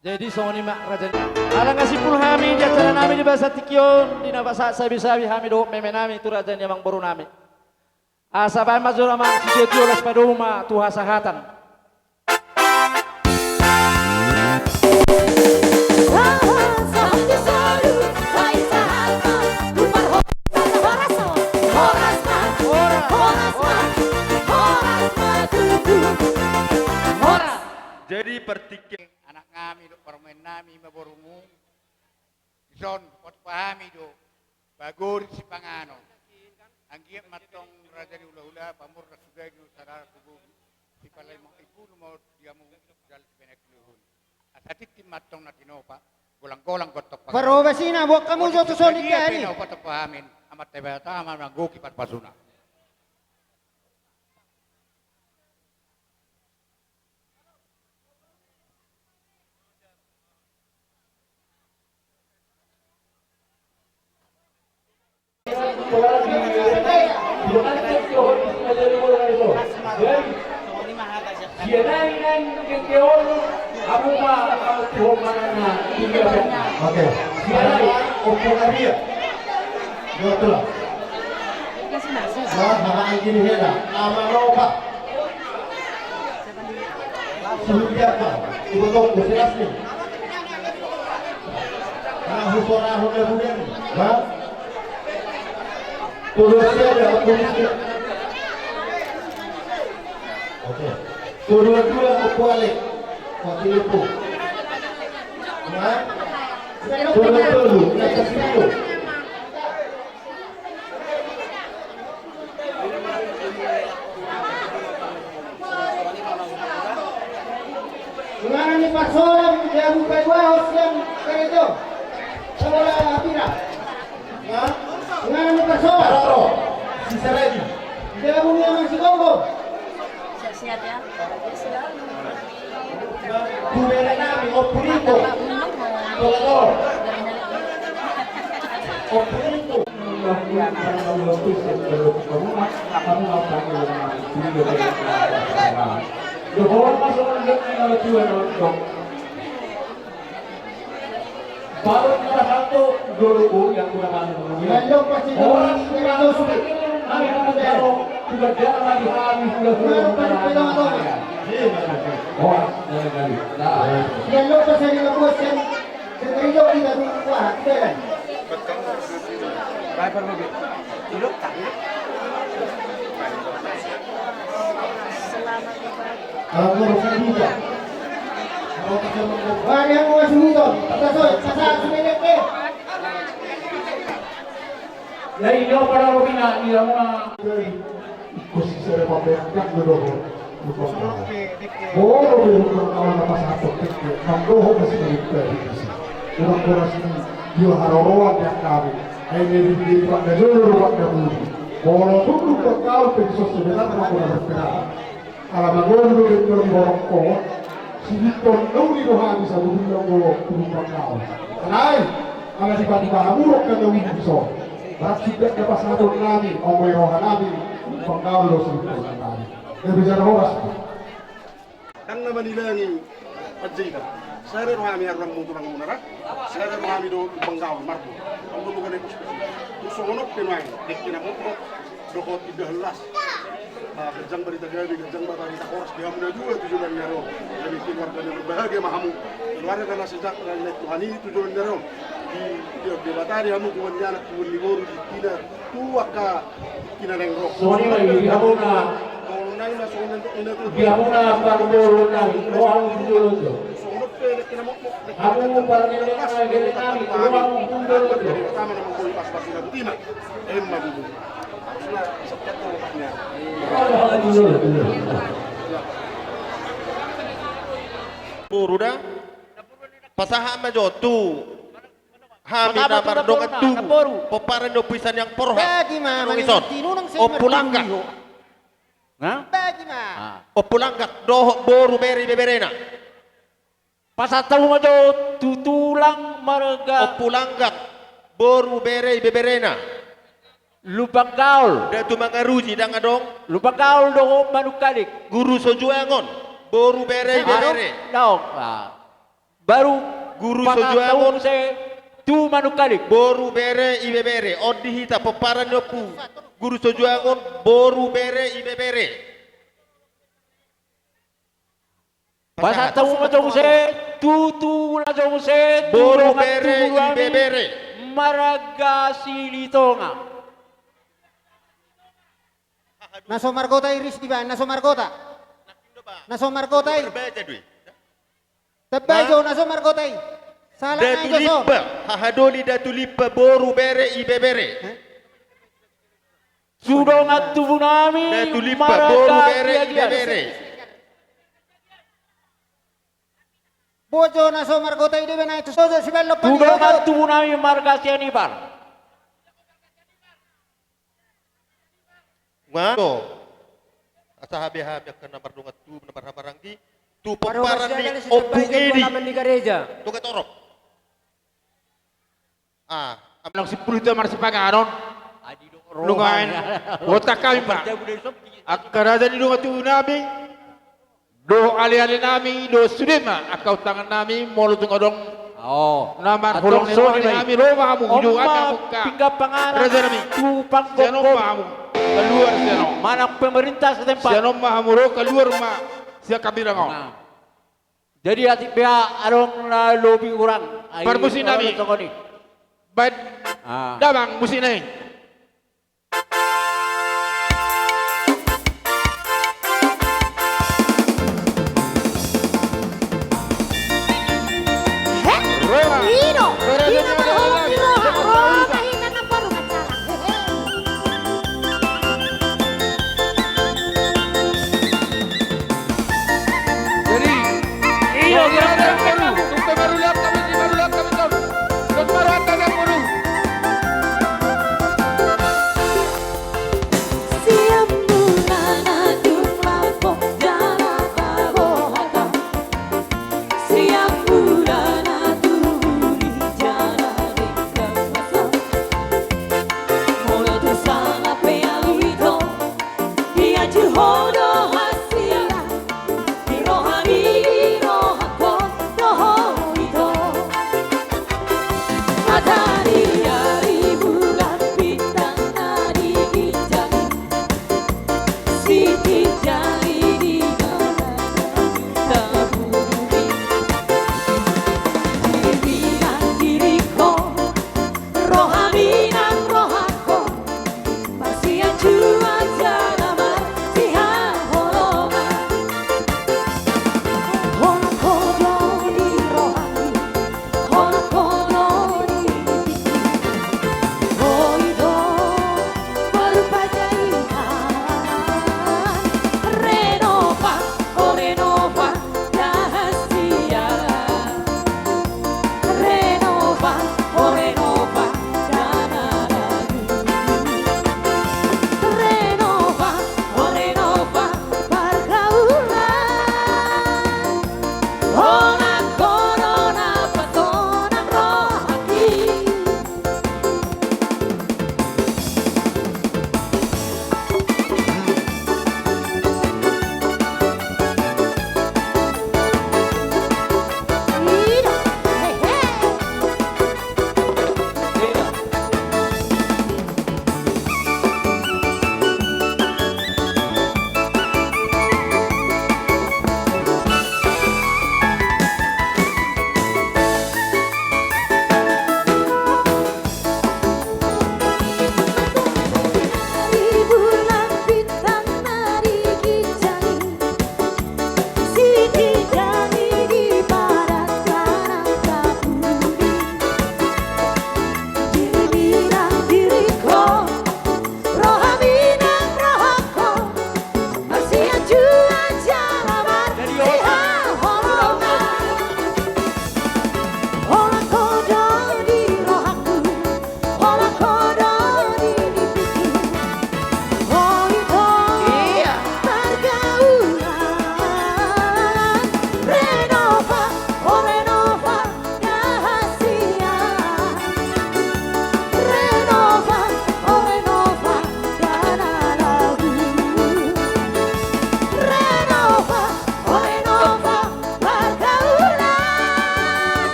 Jadi songon i ma raja ni. Ala nga simpul hami di acara nami di bagasan tingki on, di na pasahat sabisabi hami dohot meme nami tu raja ni amangboru nami. Asa baen ma jolo amang sitio-tio las padomu ma tu hasahatan. Jadi partingki anak nami dohot parumaen nami ma borungku. Dison, hot pahami do. Bagorit sipanganon. Anggiat ma antong raja ni hulahula, pamurnas sudagi, sada subugi. Sipalai ma ipulu ma di hamu, jala sipenek luhun. Asa tintin ma antong na tinopa, golang-golang gontong panggabean. Parobasina, buat kamu jo tu soni pe na hot pahamin. Amanta Debata ma manggohi pasu-pasuna. Oke. Sian ai, Ompu Maria. Betul. Wah, haba ai gini hela. Ama nopa. Suhut jaka, ibu toko, selasnya. Nah, husora, hoda, budan. Bah. Turun saja, turun saja. Oke. Turun dua, Ompu Alek. Wakil Ompu. Nah. Turun dulu, kita sini. Ngana ni parsoran, dia buka dua hosian gerejo. Sola pira? Hah? Ngana ni parsoran. Paroro. Si Seredi. Dia punya masih kongko. Siap-siap ya. Ya sudah. Tu bere nami, Ompu Niko. Tolong, tolong. Ompu Niko. Baru kita satu dulu, Bu, yang kurang anu dulu, ya. Orang kurang anu, kami akan taruh, sudah jalan lagi hari, sudah, sudah, sudah, sudah, sudah. Iya, Mas. Horas, lain kali. Nah. Yang lupa saya nggak buat, yang, yang rindu kita tuh, wah, kita kan. Baik, Pak Bobi. Duduk, tak duduk. Selamat. Kalau guru saya juga. Kalau tak sama guru. Wah, dia mau masuk itu. Kita so, kita so, sudah lihat, eh. Lai nyo pala ro bina ia muna. Iko sisere papeakkan do doho. Molo be hutang kawan na pasahaton teke, mandohot na sinurut tadi isi. Urang boras ni dio haroroan di angka be. Ai ne di di pak da jolo do pak da budi. Molo tunduk pak kawan pe di sos sebenarna mangkona berperang. Ala mangolu do bentol di borok ko, sibintol nauli do hami sabudulla do tu Lumban Gaol. Alai, ala dipaduka hamurok na nauli di son. Barat sidak na pasahaton nami, omo i roha nami, Lumban Gaol do sibintol nami. Gabe jala horas. Ndang na manilangi Panjaitan. Sada do hami harurangmu tulangmuna ra. Sada do hami do Lumban Gaol, marbun. Anggo bukan itu. Songon on pe nuaeng, dengke na mokmok. Dohot indahan las. Ah, ganjang barita gabe, ganjang barita horas di hamu na dua tu joloan ni ari on. Jadi keluarga na berbahagia ma hamu. Keluarga na sejahtera na Tuhan i tu joloan ni ari on. Di, di, di Debata di hamu, tuan ni anak, tuan ni boru, di tina, tu angka tina na ro. Songon i ma i di hamuna. Songon i ma songon i tu. Di hamuna parboru nami, roha tu jolo jo. Songon i pe dengke na mokmok. Hamu parnene nami, roha tu jolo jo. Pertama na mangkoi pas-pas ina butina. Emma bubu. Boru da. Pasahat ma jo tu hami na mardongan tubu. Pomparan ni Ompu Isa ni Amang Porhat. Ompu Langgak. Ompu Langgak dohot boru, bere, ibeberena. Pasahat hamu ma jo tu tulang marga. Ompu Langgak, boru, bere, ibeberena. Lumban Gaol. Datu Mangarusi, ndang adong. Lumban Gaol dohot Manungkalit. Guru Sojuangon, boru, bere, ibebere. Adong. Ah. Baru Guru pasahat Sojuangon, hamu muse tu Manungkalit. Boru, bere, ibebere. On di hita pomparan ni ompu Guru Sojuangon, boru, bere, ibebere. Pasahat hamu ma jo muse tu, tu, na jo muse tu, boru, dongan, bere, tubunami, ibebere, marga Silitonga. Na so margota i, ris dibaen, na so margota. Na so margota i. Tambai jo na so margota i. Salah na jo so. Datu Limpa, hahadoli Datu Limpa, boru, bere, ibebere. Eh? Tu dongan tubunami, Datu Limpa, marga, boru, bere, Siagian, ibebere. Boto na so margota i, dibaen tu so jo, sibaen lompan tu dongan tubunami marga Sianipar. Ngano? Asa hape hami angka na mardongan tubu, na marhahamaranggi, tu pomparan ni Ompu Edi. Tonga Torop. Ah, am- Nang simpul hita marsipanganon. Nunga on, botak hami ma. Angka raja ni dongan tubunami, dohot alealenami, dohot sude ma angka untangannami, molo tung adong na marholong ni roha ni hami, ro ma hamu, ujungan hamu angka pinggan panganan, rajanami. Sian on ma hamu kaluar sian on. Manang pemerintah setempat. Sian on ma hamu ro, kaluar ma sian hambirang on. Nah. Jadi atik bea adong na lobi hurang. Ai, parmusiknami. Baen damang musikna i. He? Roha. Ino. Roha. Ino ma roha. Roha. Roha. Jadi, iyo, kira-kira begitu. Tung pe marulian hami, di marulian hami, tung pe marulian hami, tung.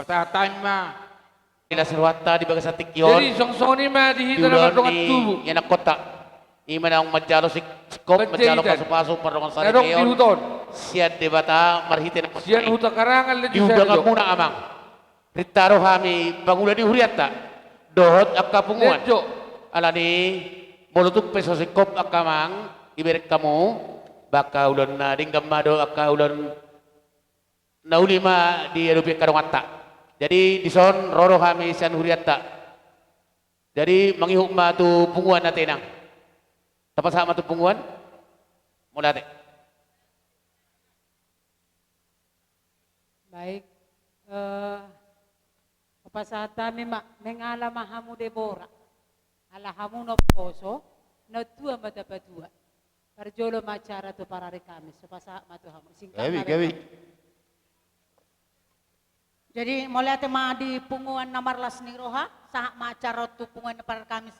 Tahan ma. Di las ni rohanta di bagasan tingki on. Jadi, songon i ma di hita na mardongan tubu. Di ulaon ni ianakhonta. I ma naung manjalo singkop, manjalo pasupasu, pardongan saripeon. Sian Debata marhite na sian huta Karangan, di undanganmuna, Amang. Rintaro hami pangula ni hurianta dohot angka punguan. Alani molo tung pe so singkop angka, Amang, ibereng hamu, ba angka ulaon na denggan ma do, angka ulaon na uli ma diadopi angka donganta. Jadi dison ro do hami sian hurianta. Jadi mangihut ma tu punguan ate, Inang. Tapasahat ma tu punguan. Mauliate. Baik. Eh, pasahat hami ma, mengala ma hamu Debora. Ala hamu na poso, na tua ma tapatua. Parjolo ma acara tu parari Kamis, so pasahat ma tu hamu. Singkat ma. Gabe, gabe. Jadi mauliate ma di punguan na marlas ni roha, sahat ma acara on tu punguan na parari Kamis.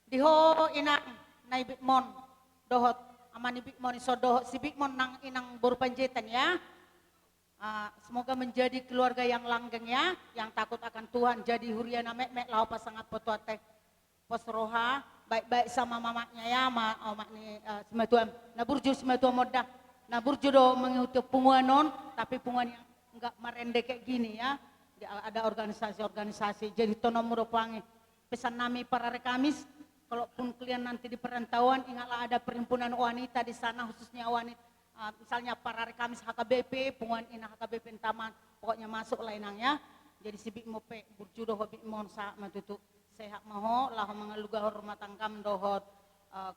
Di ho inang na i Bikmon, dohot ama ni Bikmon i, so dohot si Bikmon nang inang boru Panjaitan ya. Ah, semoga menjadi keluarga yang langgeng ya, yang takut akan Tuhan, jadi huria na metmet laho pasangaphon tu ate. Pos roha, baik-baik sama mamaknya ya, ma-, omak ni, eh, simatua, na burju simatua monda. Na burju do mengikuti punguan on, tapi punguan yang enggak merende kayak gini ya. Di, ada organisasi-organisasi, jadi tonommu do pangi. Pesan nami parari Kamis, kalaupun kalian nanti di perantauan, ingatlah ada perhimpunan wanita di sana, khususnya wanita, ah, misalnya parari Kamis H K B P, punguan ina H K B P Taman, pokoknya masuklah inang ya. Jadi si Bikmon pe, burju do ho Bikmon, sahat ma tutu. Sehat ma ho, laho mangalugahon rumah tanggam dohot, eh,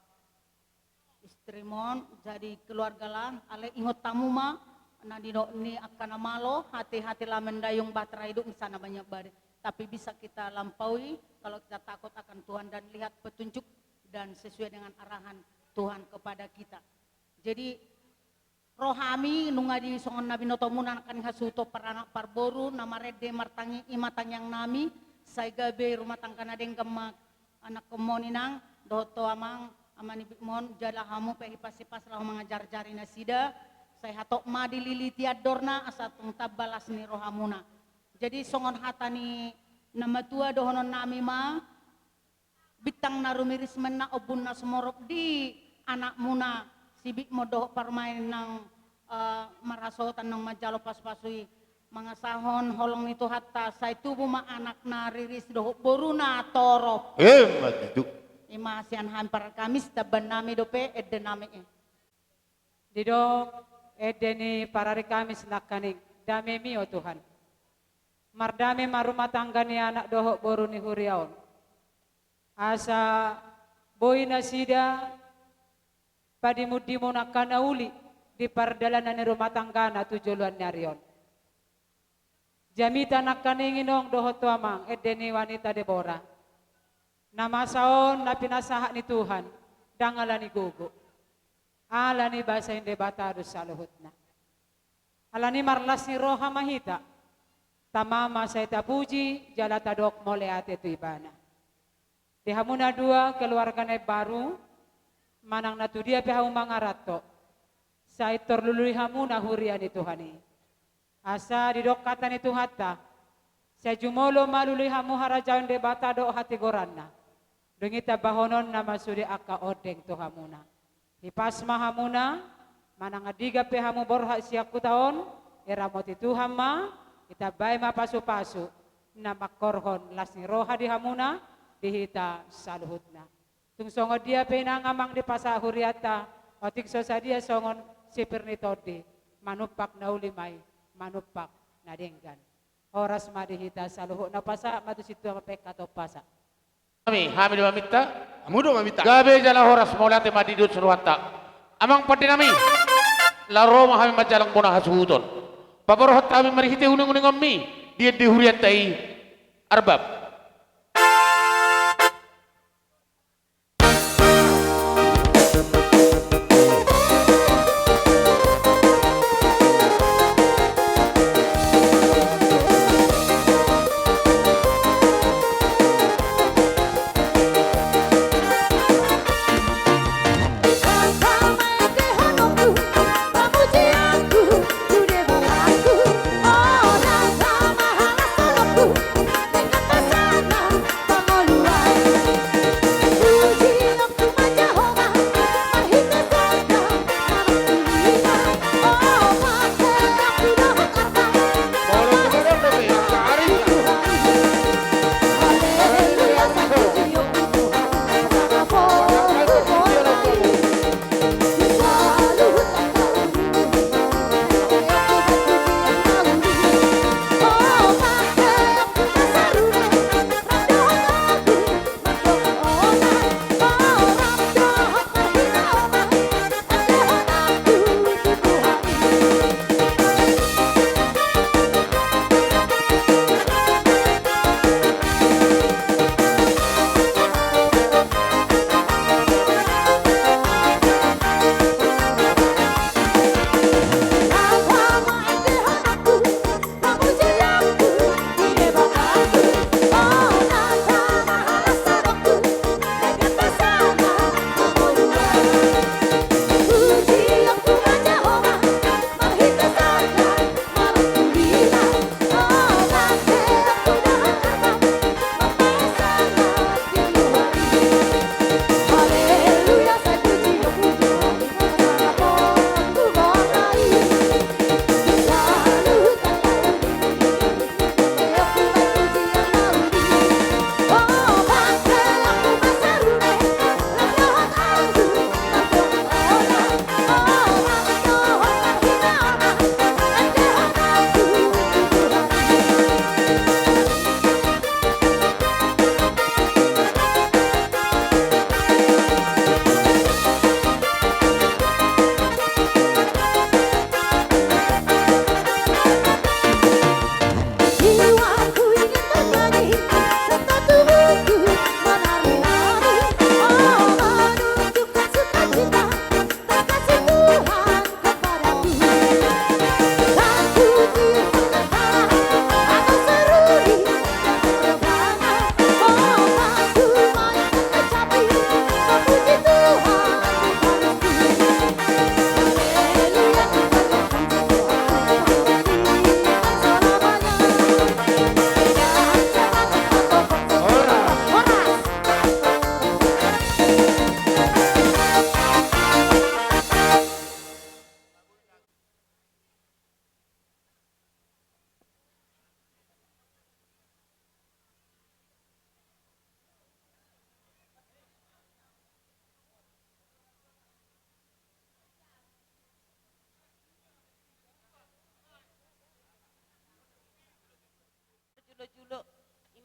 istrimon, jadi keluargalah, alai ingot hamu ma, na nidok ni angka na malo, hati-hati lah mendayung bahtera hidup di sana banyak badai. Tapi bisa kita lampaui kalau kita takut akan Tuhan dan lihat petunjuk dan sesuai dengan arahan Tuhan kepada kita. Jadi, ro hami, nunga di songon na binotomuna nangkaning hasuhuton paranak parboru, na marende martangiang i ma tangiang nami, sai gabe rumah tangga na denggan ma anakkonmon inang, dohot ho amang, ama ni Bikmon, jala hamu pe hipas-hipas laho mangajar-ajari nasida, sai hatop ma dililiti andorna, asa tung tamba las ni rohamuna. Jadi songon hata ni na matua dohonon nami ma, bintang na rumiris ma inna ombun na sumorop di anakmuna si Bikmon dohot parumaen nang, eh, marhasohotan nang manjalo pasupasu i, mangasahon holong ni Tuhanta, sai tubu ma anak na riris dohot boru na torop. Emma tutu. I ma sian hami parari Kamis, tamban nami dope ende nami i. Didok ende ni parari Kamis nangkaning, damemi o Tuhan. Mardame ma rumah tangga ni anak dohot boru ni huria on. Asa boi nasida padimun-dimun angka na uli di pardalanan ni rumah tanggana tu joloan ni ari on. Jamita nangkaning inong dohot ho amang, ende ni wanita Debora. Na masa on na pinasahat ni Tuhan, ndang ala ni gogo. Ala ni basa ni Debata do saluhutna. Alani marlas ni roha ma hita. Tama ma sai tapuji, jala tadok mauliate tu Ibana. Di hamu na dua keluarga na imbaru, manang na tudia pe hamu mangaranto, sai tor lului hamuna huria ni Tuhan i. Asa didok hata ni Tuhanta, sai jumolo ma lului hamu harajaon Debata dohot hatigoranna. Dung i tambahononna ma sude angka ondeng tu hamuna. Hipas ma hamuna, manang andigan pe hamu borhat sian huta on, iramoti Tuhan ma, itambai ma pasupasu, na mangkorhon las ni roha di hamuna, di hita saluhutna. Tung songon dia pe inang amang dipasahat hurianta, otik so sadia songon sipir ni tondi, manumpak na uli ma i, manumpak na denggan. Horas ma di hita saluhutna, pasahat ma tu sintua ma pekka tompasa. Hami, hami do maminta. Hamu do maminta. Gabe jala horas, mauliate ma di dos rohanta. Amang pande nami, laho ro ma hami manjalang bona hasuhuton. Paborhat hami marhite uning-uningonmi, di ende hurianta i, Arbab.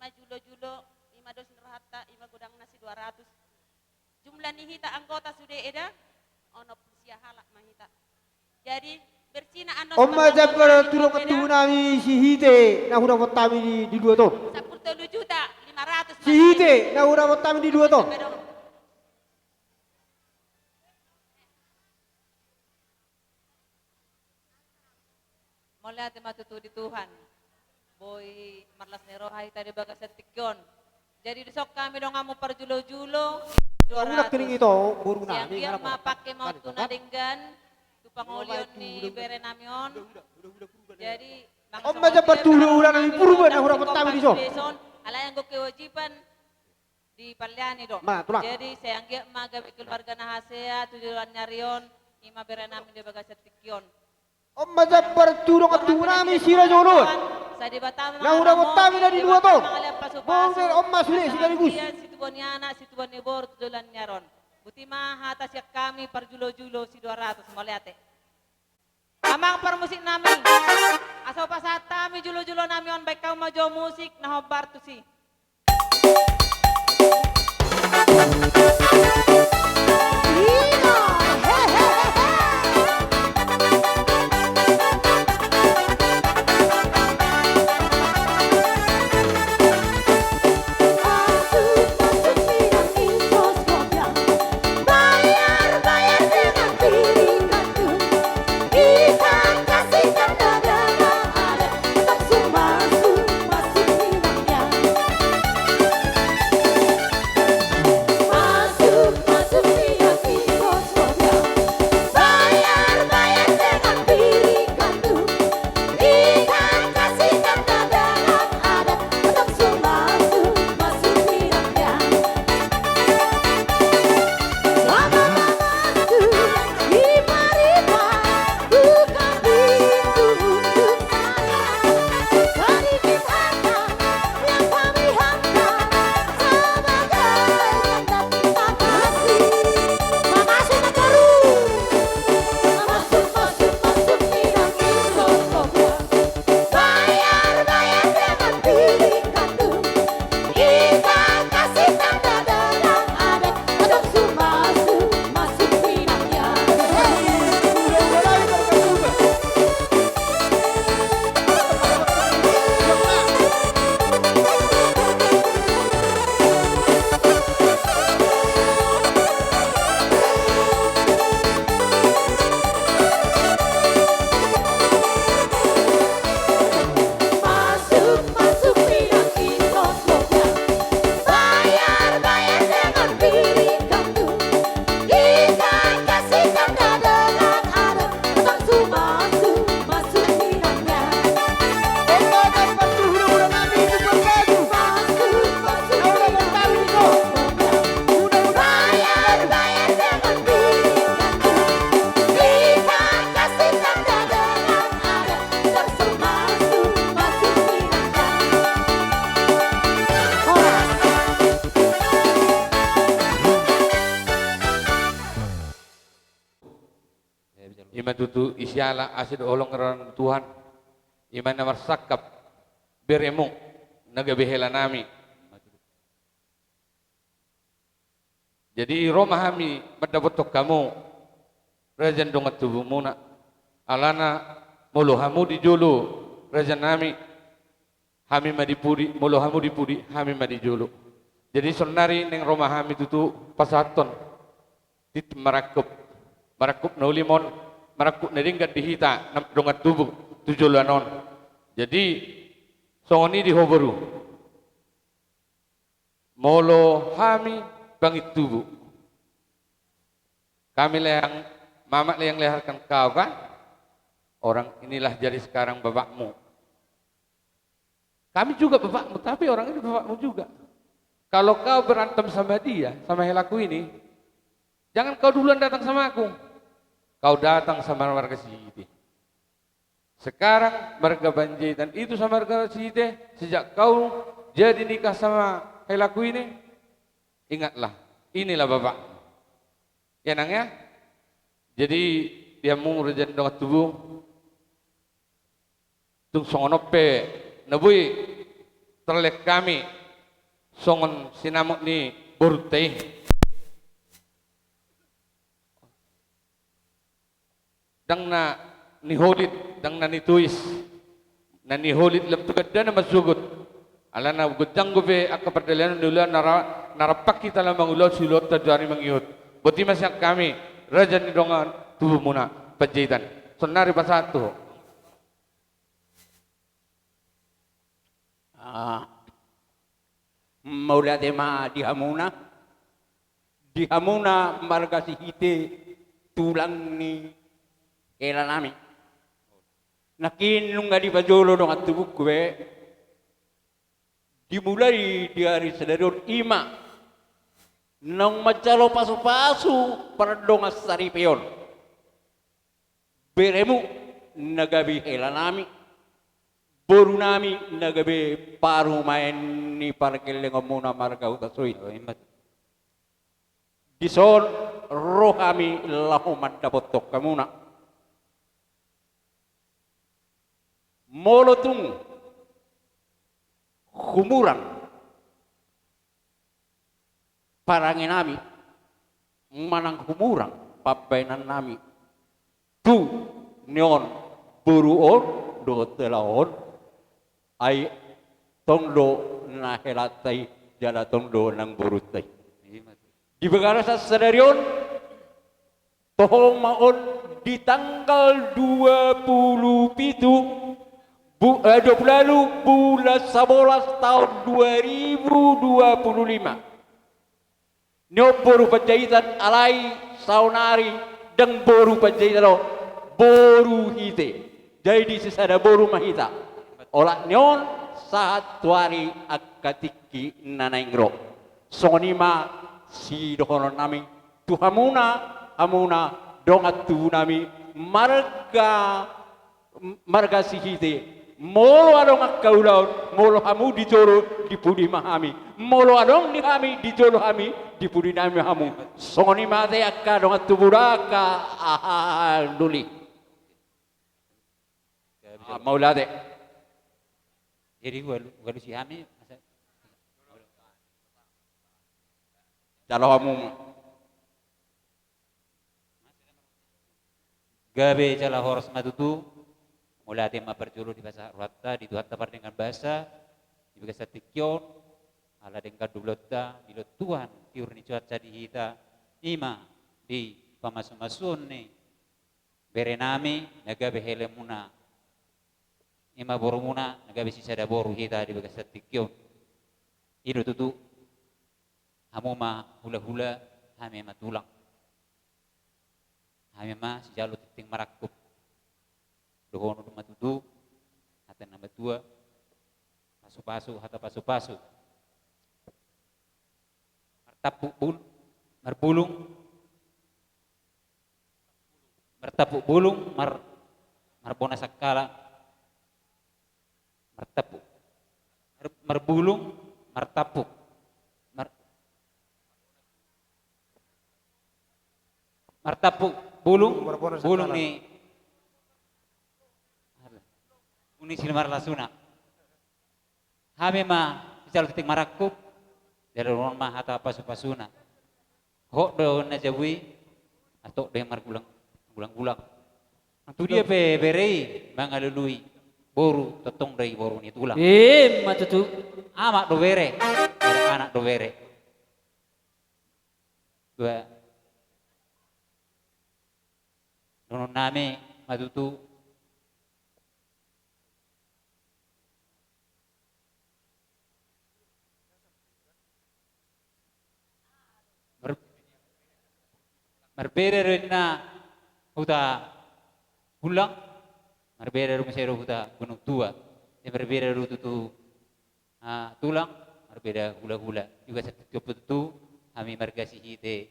Julo-julo, ima dos ni rohanta, ima godangna si dua ratus. Jumlah ni hita anggota sude eda, onom pulu sia halak ma hita. Jadi, bersina annon. On ma jambar tu dongan tubu nami Sihite, na hudapot hami di, di Luat on. Sampulu tolu juta lima ratus. Sihite, na hudapot hami di Luat on. Mauliate ma tutu di Tuhan. Boi marlas ni roha hita di bagasan tingki on. Jadi dison hami donganmu parjulo-julo, dua ratus. Sai anggiat ma pangke ma on tu na denggan, tu pangolian ni bere nami on. Jadi, on ma jambar tu hulahula nami Purba na hudapot hami dison. Alai anggo kewajiban dipaleani do. Jadi sai anggiat ma gabe keluarga na hasea tu joloan ni ari on, ima bere nami di bagasan tingki on. On ma jambar tu dongan tubu nami Siraja Oloan. Na hudapot hami na di Luat on. Boi on ma sude sekaligus. Situbuan ni anak, situbuan ni boru tu joloan ni ari on. Boti ma hata sian hami parjulo-julo si dua ratus, mauliate. Amang parmusik nami, asa hupasahat hami julo-julo nami on, baen hamu ma jo musik na hombar tusi. Ima tutu, ise ala asi do holong roha ni Tuhan, ima na marsangkap beremu na gabe hela nami. Jadi ro ma hami mandapothon hamu, raja ni dongan tubumuna. Alana molo hamu di jolo, raja nami, hami ma di pudi, molo hamu di pudi, hami ma di jolo. Jadi saonnari naeng ro ma hami tutu pasahathon tintin marangkup, marangkup na uli ma on, marangkup na denggan di hita na dongan tubu tu joloan on. Jadi songon i di ho boru. Molo hami bangin tubu, kami la yang, mamak la yang leharkan kau kan? Orang inilah jadi sekarang bapakmu. Kami juga bapakmu, tapi orang ini bapakmu juga. Kalau kau berantem sama dia, sama helaku ini, jangan kau duluan datang sama aku. Kau datang sama marga Sihite. Sekarang marga Panjaitan itu sama marga Sihite, sejak kau jadi nikah sama helaku ini, ingatlah, inilah bapak. Ya, Nang, ya? Jadi, di hamu raja ni dongan tubu, tung songon on pe na boi terlehon hami songon sinamot ni borunta i. Ndang na niholit, ndang na nituis. Na niholit lam tu gandana mansogot. Alana godang dope angka pardalanan ni ulaon na ra-, na rampak hita laho mangulahon siulaonta tu ari mangihut. Boti ma sian hami, raja ni dongan tubumuna Panjaitan. Saonnari pasahat tu ho. Ah, mauliate ma di hamuna, di hamuna marga Sihite, tulang ni helanami. Nangkin nunga dipajolo dongan tubungku be, dimulai di ari sadari on, i ma naung manjalo pasupasu pardongan saripeon. Beremu na gabe helanami, borunami na gabe parumaen ni pargellengonmuna marga Hutasoit. Dison ro hami laho mandapothon hamuna. Molo tung humurang parangenami manang humurang pambahenannami tu ni on boru on dohot hela on, ai tong do na helanta i jala tong do nang borunta i. Di bagasan sadari on, toho ma on di tanggal dua pulu pitu bu-, eh, dua pulu ualu bulan sabolas taon dua ribu dua pulu lima. Ni on boru Panjaitan, alai saonari ndang boru Panjaitan do, boru Hite. Jadi sisada boru ma hita. Olat ni on sahat tu ari angka tingki na naeng ro. Songon i ma sidohononnami tu hamuna, hamuna dongan tubunami marga, marga Sihite. Molo adong angka ulaon, molo hamu di jolo, di pudi ma hami. Molo adong di hami di jolo, hami di pudi nami hamu. Songon i ma ate angka dongan tubu da angka aha doli. Ah, mauliate. Jadi ualu-, ualusi hami masa. Jalo hamu. Gabe jala horas ma tutu. Mauliate ma parjolo dipasahat rohanta di Tuhanta pardenggan basa di bagasan tingki on. Ala denggan do ulaonta, dilehon Tuhan tiur ni cuaca di hita, i ma di pamasumasuon ni berenami na gabe helamuna, i ma borumuna na gabe sisada boru hita di bagasan tingki on. I do tutu, hamu ma hulahula, hami ma tulang. Hami ma sijalo tintin marangkup. Dohonon ma tutu hata ni na matua, pasupasu, hata pasupasu. Martampuk bul-, marbulung, martampuk bulung, mar-, marbona sangkala. Martampuk. Mar-, marbulung, martampuk. Mar-, martampuk bulung, marbona sangkala. Bulung ni, bulung ni silmar lasuna. Hami ma sijalo tintin marangkup, jala dohonon ma hata pasupasuna. Hot do na jabu i, antong do i margulang, gulang-gulang. Tudia pe bere i mangalului boru, tongtong do i boru ni tulang. Ima tutu. Amak do bere, anak do bere. Dua. Dohononnami ma tutu. Mar-, marbeda do inna huta Hullang, marbeda do muse do huta Gunung Tua. Jadi marbeda do tutu, ah, tulang, marbeda hulahula. Di bagasan tingki on pe tutu, hami marga Sihite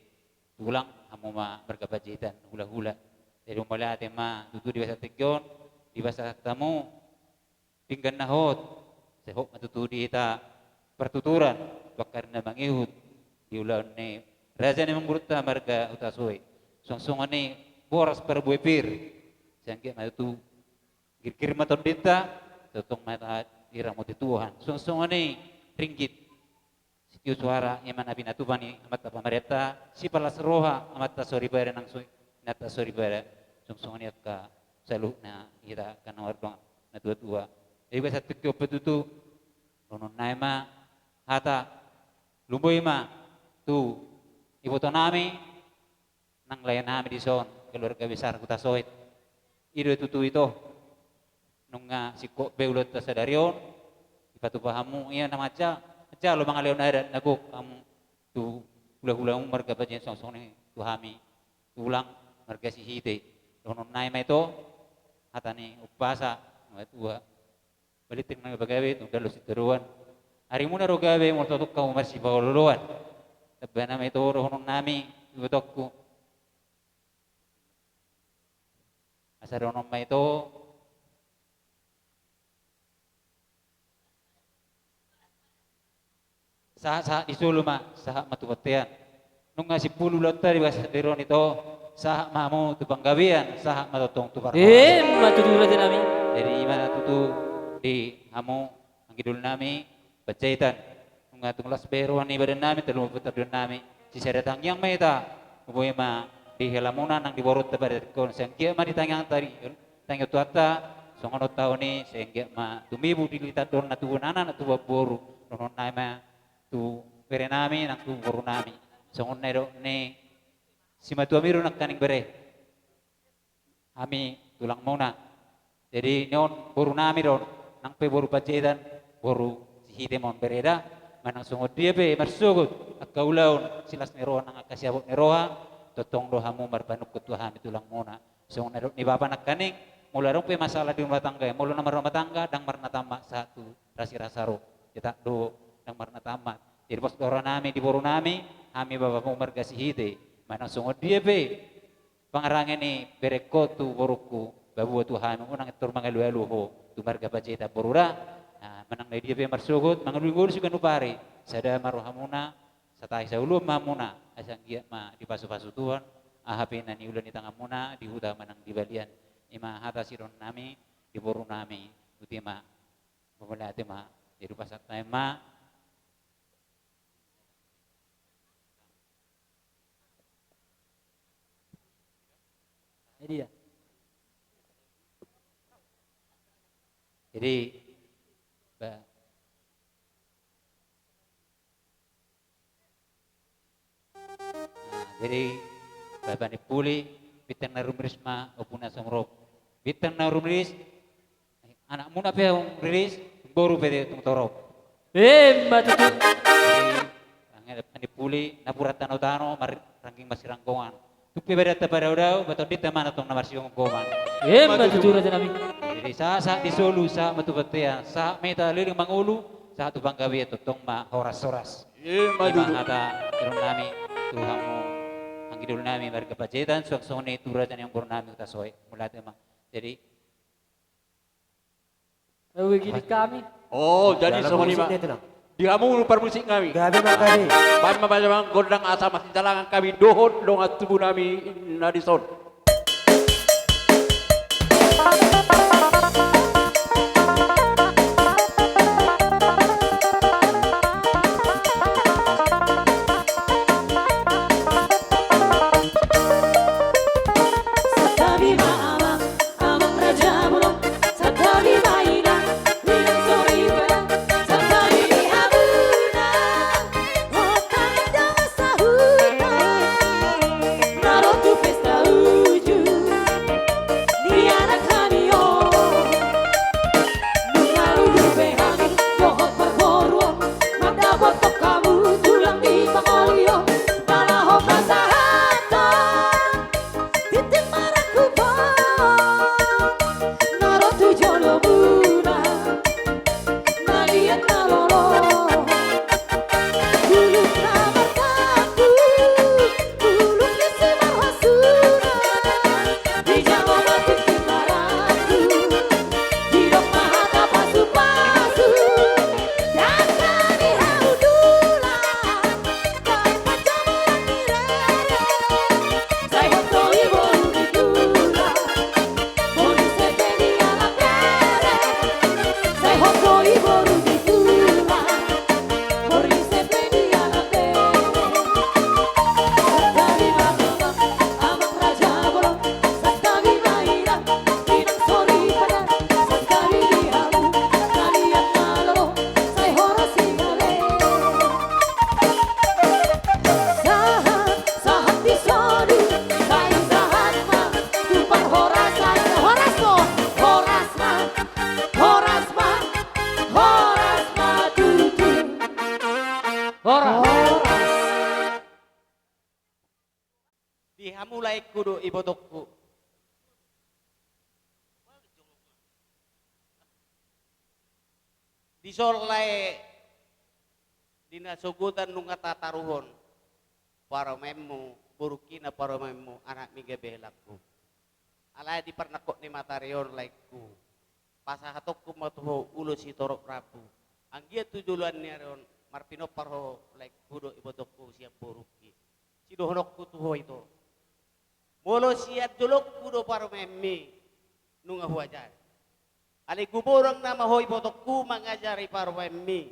tulang, hamu ma marga Panjaitan hulahula. Jadi mauliate ma tutu di bagasan tingki on, dipasahat hamu pinggan na hot, sai hot ma tutu di hita partuturan, tu angka ari na mangihut, di ulaon ni raja ni amangborunta marga Hutasoit. Suang songon i boras parbue pir, sai anggiat ma tutu girgir ma tondinta, tongtong ma hita diramoti Tuhan. Suang songon i ringgit sitio suara, i ma na pinatupa ni amanta pamarenta, sipalas roha amanta soripada nang so-, inanta soripada, suang songon i angka saluhutna hita angka na mardongan na tuatua. Jadi, basa tingki on pe tutu, dohononnami ma hata, lumobi ma tu ibotonami, nang laenami dison, keluarga besar Hutasoit. I do tutu ito, nunga singkop be ulaonta sadari on, dipatupa hamu, ia na manjalo, manjalo mangalehon adat na gok hamu tu hulahulamu marga Panjaitan, suang songon i tu hami tulang marga Sihite. Dohononnami ma ito, hata ni umpasa, na tuatua. Balintang na pagabe, tung dalo sitadoan. Arimuna do gabe, molo tongtong hamu marsipaolooloan. Tambana ma ito dohononnami, ibotongku. Asa dohonon ma ito. Sahat, sahat ni solu ma, sahat ma tu bontean. Nunga simpulu ulaonta di bagasan sadari on ito, sahat ma hamu tu panggabean, sahat ma tongtong tu parhorasan. Emma tutu, rajanami. Jadi, i ma tutu di hamu, angka idolnami Panjaitan. Nunga tung las be roha ni badannami, tarlumobi partangiangannami. Sisada tangiang ma hita, lumobi ma di helamuna nang di borunta pada tingki on. Sai anggiat ma di tangiangta di, tangiang Tuhanta, songon on taon i, sai anggiat ma tumibu dilitandon na tubu ni anak, na tubu ni boru. Dohononnami ma tu berenami nang tu borunami. Songon na nidok ni simatuami do nangkaning, bere, hami tulangmuna. Jadi, nion borunami do on, nang pe boru Panjaitan, boru Sihite ma on, bere da. Manang songon dia pe marsogot angka ulaon, silas ni roha nang angka siapot ni roha, tongtong do hamu marpanungkun tu hami tulangmuna. Songon na nidok ni bapa nangkaning, molo adong pe masalah di rumah tangga, molo na marrumah tangga, ndang marnatammat sahat tu rasirasa ro. Etak do, ndang marnatammat. Jadi, pos do rohanami di borunami, hami bapamu marga Sihite. Manang songon dia pe pangarangen ni berengkon tu borungku, babua tu hami, unang intor mangalualu ho tu marga Panjaitan, boru da. Nah, manang na dia pe marsogot, mangalualu siganup ari, sada ma rohamuna, satahi saoloan ma hamuna, asa anggiat ma dipasupasu Tuhan aha pe na niula ni tanganmuna di huta manang di balian. I ma hata sidohononnami di borunami. Botima. Mauliate ma. Jadi, pasahat nami ma. Jadi, ba- Nah, jadi, bapa ni Puli, bintang na rumriris ma ompuna Somorop. Bintang na rumriris, anakmuna pe umriris, boru pe tung torop. Emma tutu. Jadi, bapa ni Puli, napuran tanotano, mar-, rangging marsiranggongan. Tung pe badanta padaodao, ba tondinta ma tongtong na marsigomgoman. Emma tutu, rajanami. Jadi, sahat, sahat ni solu, sahat ma tu bontean, sahat ma hita leleng mangolu, sahat tu panggabean, tongtong ma horashoras. Emma tutu. I ma hata sidohononnami tu hamu, angka idolnami marga Panjaitan, suang songon i tu raja ni borunami Hutasoit. Mauliate ma. Jadi, oh, jadi songon i ma. Di hamu parmusik nami. Gabe ma, gabe. Baen ma gondang asa masijalangan hami dohot dongan tubunami na dison. Mulaenku do ibotongku. Dison lae di na sogot an nunga tataruhon parumaenmu, borungki na parumaenmu, anakmi gabe helangku. Alai di parnangkok ni matari on laengku, pasahatonku ma tu ho ulos sitorop rambu. Anggiat tu joloan ni ari on marpinompar ho laengku dohot ibotongku sian borungki. Sidohononku tu ho ito. Molo sian jolongku do parumaenmi, nunga huajari. Alai gumodang nama ho ibotongku mangajari parumaenmi.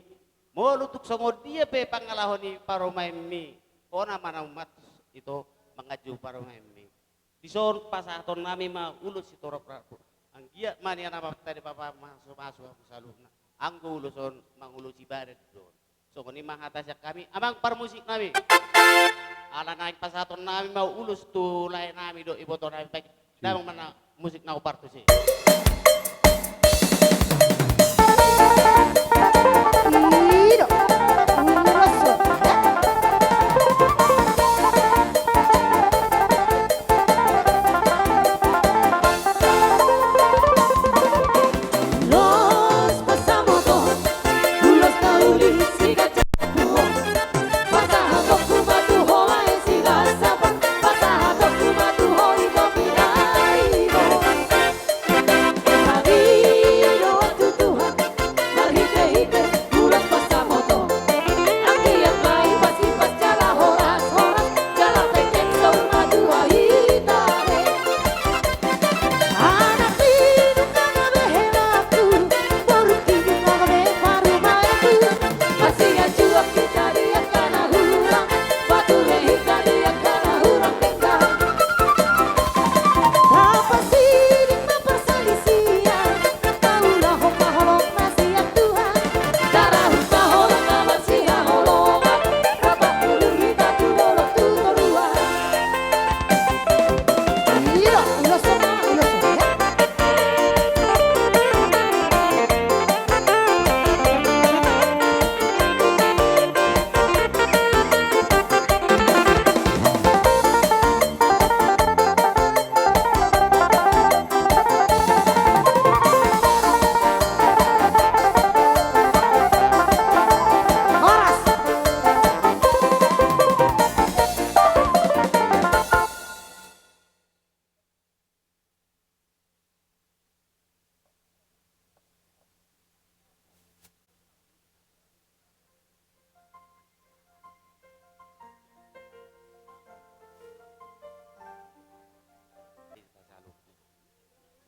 Molo tung songon dia pe pangalaho ni parumaenmi, ho nama na ummat ito manganju parumaenmi. Dison pasahatonnami ma ulos sitorop rambu. Anggiat ma nian amanta Debata mamasumasu hamu saluhutna. Anggo ulos on mangulosi badan do. Songon i ma hata sian hami, amang parmusiknami. Ala naeng pasahatonnami ma ulos tu laenami dohot ibotonami, baik. Damang ma na musik na upartusi.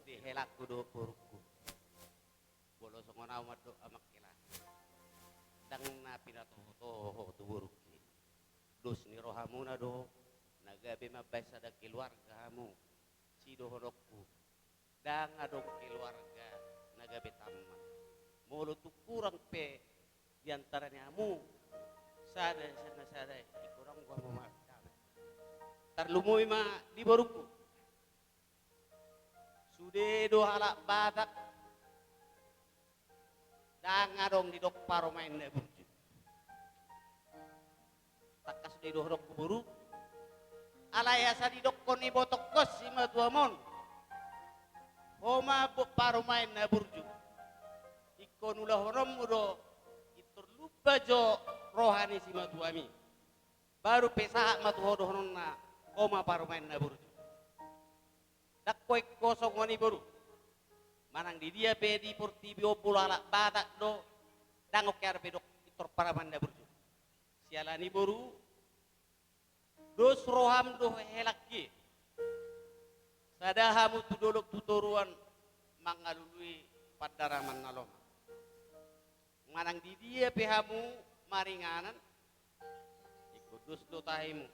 Di helangku dohot borungku. Molo songon au mandok amang hela, ndang na pinatohotoho tu borungki. Dos ni rohamuna do na gabe mambaen sada keluarga hamu. Sidohononku, ndang adong keluarga na gabe tamat. Molo tung hurang pe di antara ni hamu sada sian na sada, ingkon anggo hamu ma dame. Tarlumobi ma di borungku. Sude do halak Batak ndang adong didok parumaen na burju. Tangkas do didohononku boru. Alai asa didokkon ibotongkon simatuam on, ho ma bo-, parumaen na burju. Ingkon ulahononmu do, pintor lumba jo roha ni simatuami. Baru pe sahat ma tu ho dohononna, ho ma parumaen na burju. Ndang holan songon i boru. Manang di dia pe di portibi on molo halak Batak do, ndang ongkean pe didok pintor parumaen na burju. Siala ni boru, dos roham dohot helangki. Sada hamu tu dolok tu toruan mangalului pandaraman na lomak. Manang di dia pe hamu maringanan, ingkon dos do tahimu.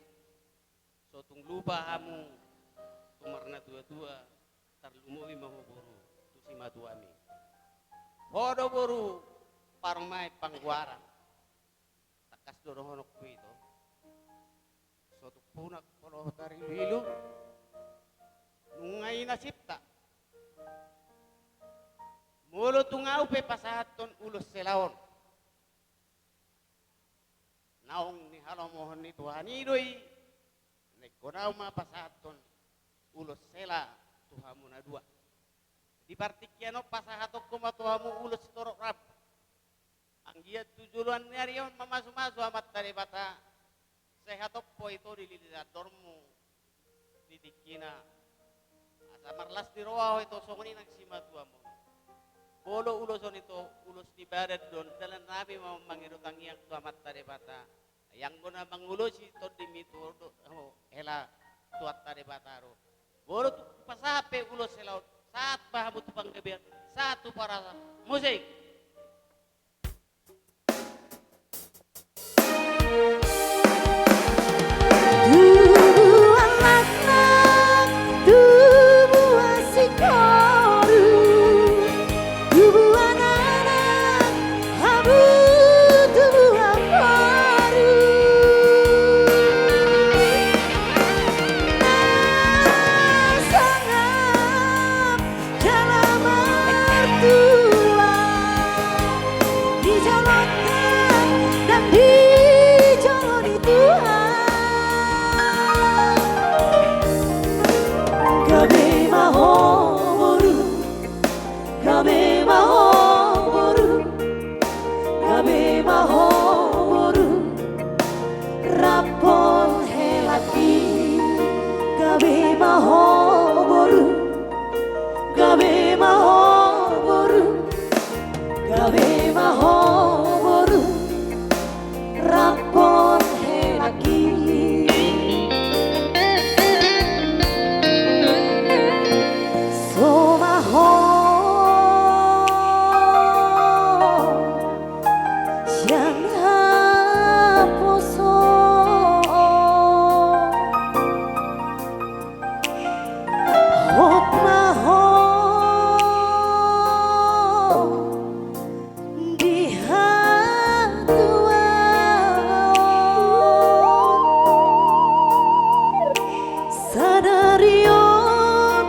So tung lupa hamu tu marnatuatua, tarlumobi ma ho boru tu simatuami. Ho do boru parumaen Panggoaran. Tangkas do dohononku ito. So tung punang polohot ari ilu, nunga i nasibta. Molo tung au pe pasahathon ulos hela on, naung nihalomohon ni Tuhan i do i, Ingkon ahu ma pasahathon ulos hela tu hamu na dua. Di partingkian on pasahathonku ma tu hamu ulos sitorop rambu. Anggiat tu joloan ni ari on mamasumasu Amanta Debata, sai hatop ho ito di lilitan dormu di tingkina. Asa marlas ni roha ho ito, songon i nang simatuam on. Molo ulos on ito, ulos ni badan do on, dalan nami ma on mangido tangiang tu Amanta Debata. Ai anggo na mangulosi tondimi tu do ho hela Tuhanta Debata do. Molo tung pasahat pe ulos hela on, sahat ma hamu tu panggabean, sahat tu parhorasan. Musik. Tubuan laknak, tubuan singkoru, tubuan anak, hamu tubuan boru. Na sangap jala martua di jolonta nang di jolo ni Tuhan. Gabe ma ho boru, gabe ma ho boru, gabe ma ho boru, rap dohot helangki. Gabe ma ho boru, gabe ma ho boru, gabe ma ho boru, rap dohot helangki. So ma ho sian haposo. Hot ma ho di hatuaon. Sadari on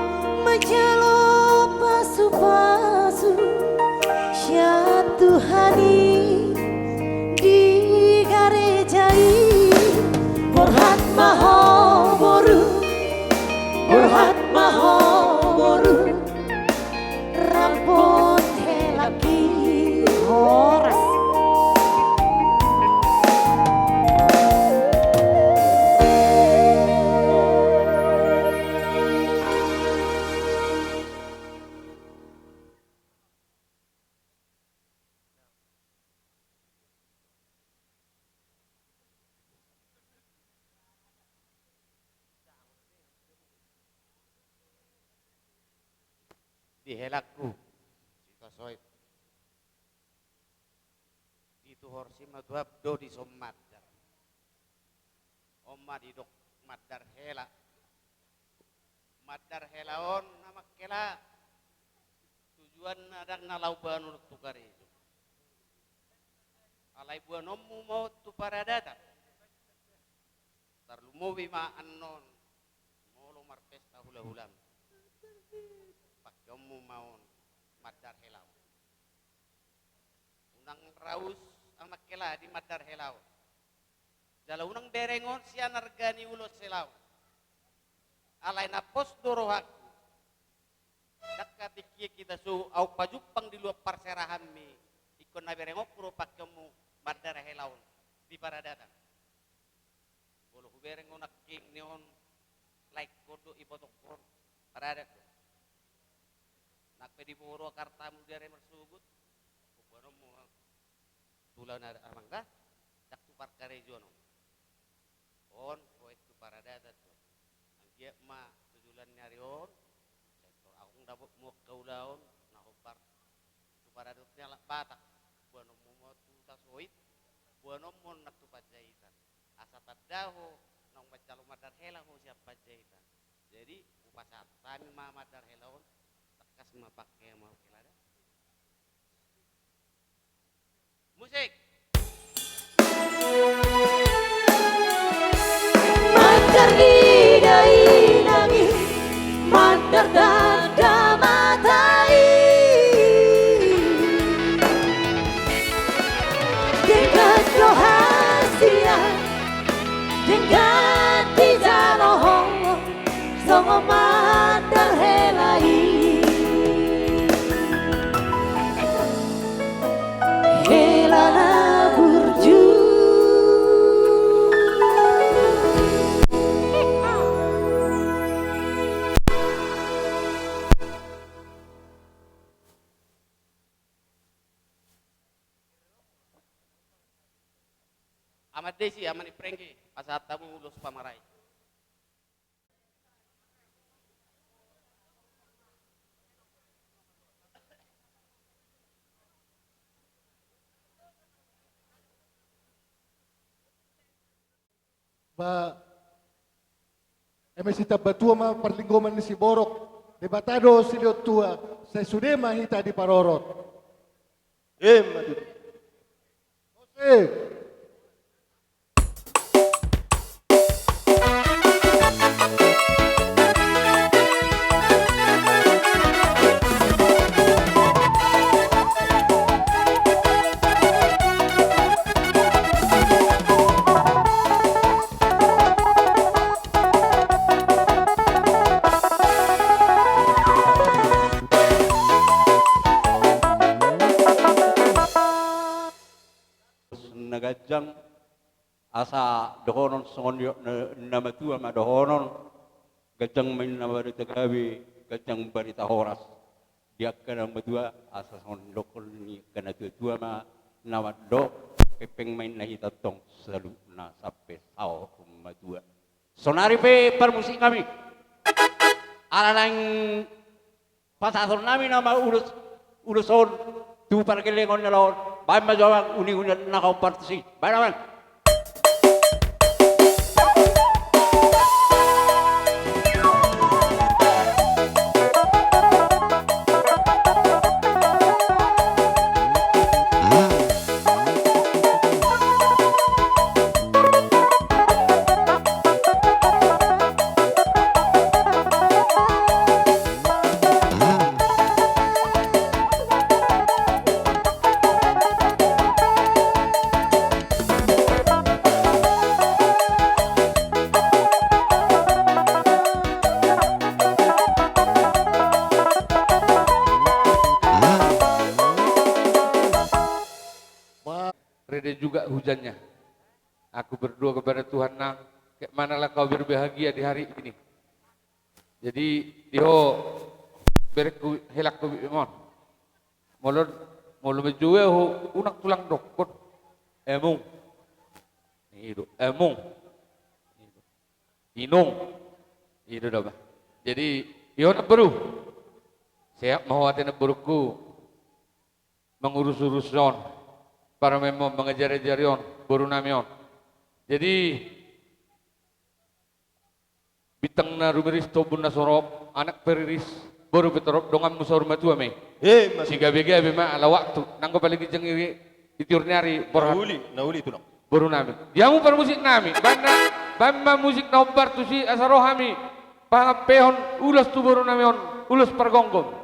manjalo pasupasu sian Tuhan i di gareja i. Borhat ma ho boru, borhat ma ho boru, rap dohot helangki. Horas. Di helangku, Sitasoit. Dituhor simatuam do dison mandar. On ma didok mandar hela. Mandar hela on, amang hela, tujuanna ndang na laho boanonmu tu karejo. Alai boanonmu ma on tu paradatan. Tarlumobi ma annon molo marpesta hulahulam. Pakeonmu ma on mandar hela on. Unang raus, amang hela, di mandar hela on. Jala unang berengon sian arga ni ulos hela on. Alai na pos do rohangku. Ndang hatingkian hita so ahu pajumpang di luat parserahanmi, ingkon na berengonku do pakeonmu mandar hela on di paradatan. Molo hubereng on nangkin ni on, laengkon do, ipotokkon, paradat do. Nang pe diboru kartamu di ari marsogot, boanonmu ma on. Tu ulaon ari, amang da, ndang tu parkarejoan on. On, poet tu paradatan do. Anggiat ma tu joloan ni ari on, sai tor adong dapotmu angka ulaon na hombar tu paradat ni halak Batak. Boanonmu ma on tu Sitasoit, boanonmu on nang tu Panjaitan. Asa tanda ho naung manjalo mandar hela ho sian Panjaitan. Jadi hupasahat hami ma mandar hela on, tangkas ma pangke ma, oke lah da. Musik. Mandar ni dainang i, mandar tanda mata i. Denggan do hasian, denggan di jolo Ama Desi, ama ni Prengki, pasahat hamu ulos pamarai. Ba, eme sitambatua ma parlinggoman ni siborok, Debata do silehon tua, sai sude ma hita diparorot. Emma tutu. Ose. Na ganjang, asa dohonon songon ni na, na matua ma dohonon, ganjang ma inna barita gabe, ganjang barita horas. Di angka na matua, asa songon dohonon ni angka na tuatua ma na mandok, hepeng ma inna hita tong saluhutna sampe saur matua. Sonari pe parmusik nami, ala naeng pasahaton nami nama ulos, ulos on tu pargellengon na laon. Baen ma jo amang uningunan na hombar tusi. Baen amang. Reda juga hujannya. Aku berdoa kepada Tuhan, Nang, kayak manalah kau berbahagia di hari ini. Jadi, di ho, berengku, helangku, mon. Molo, molo menjua ho, unang tulang dokkon. Emung. Ido, emung. Inung. Ido do ba. Jadi, di ho namboru. Sehat ma ho ate namborungku. Mangurus-urus on, parumaenmon, mangajari-ajari on, boru nami on. Jadi, bintang na rumiris, tombun na sorop, anak pe riris, boru pe torop, donganmu saur matua ma i. Eh, mas. Sigabe-gabe ma ala waktu, nanggo paling ginjang i, i tiur ni ari, borhat. Na uli, na uli tulang. Boru nami. Di hamu parmusik nami. Baen na, baen ma musik na hombar tusi asa ro hami pangampehon ulos tu boru nami on, ulos pargomgom.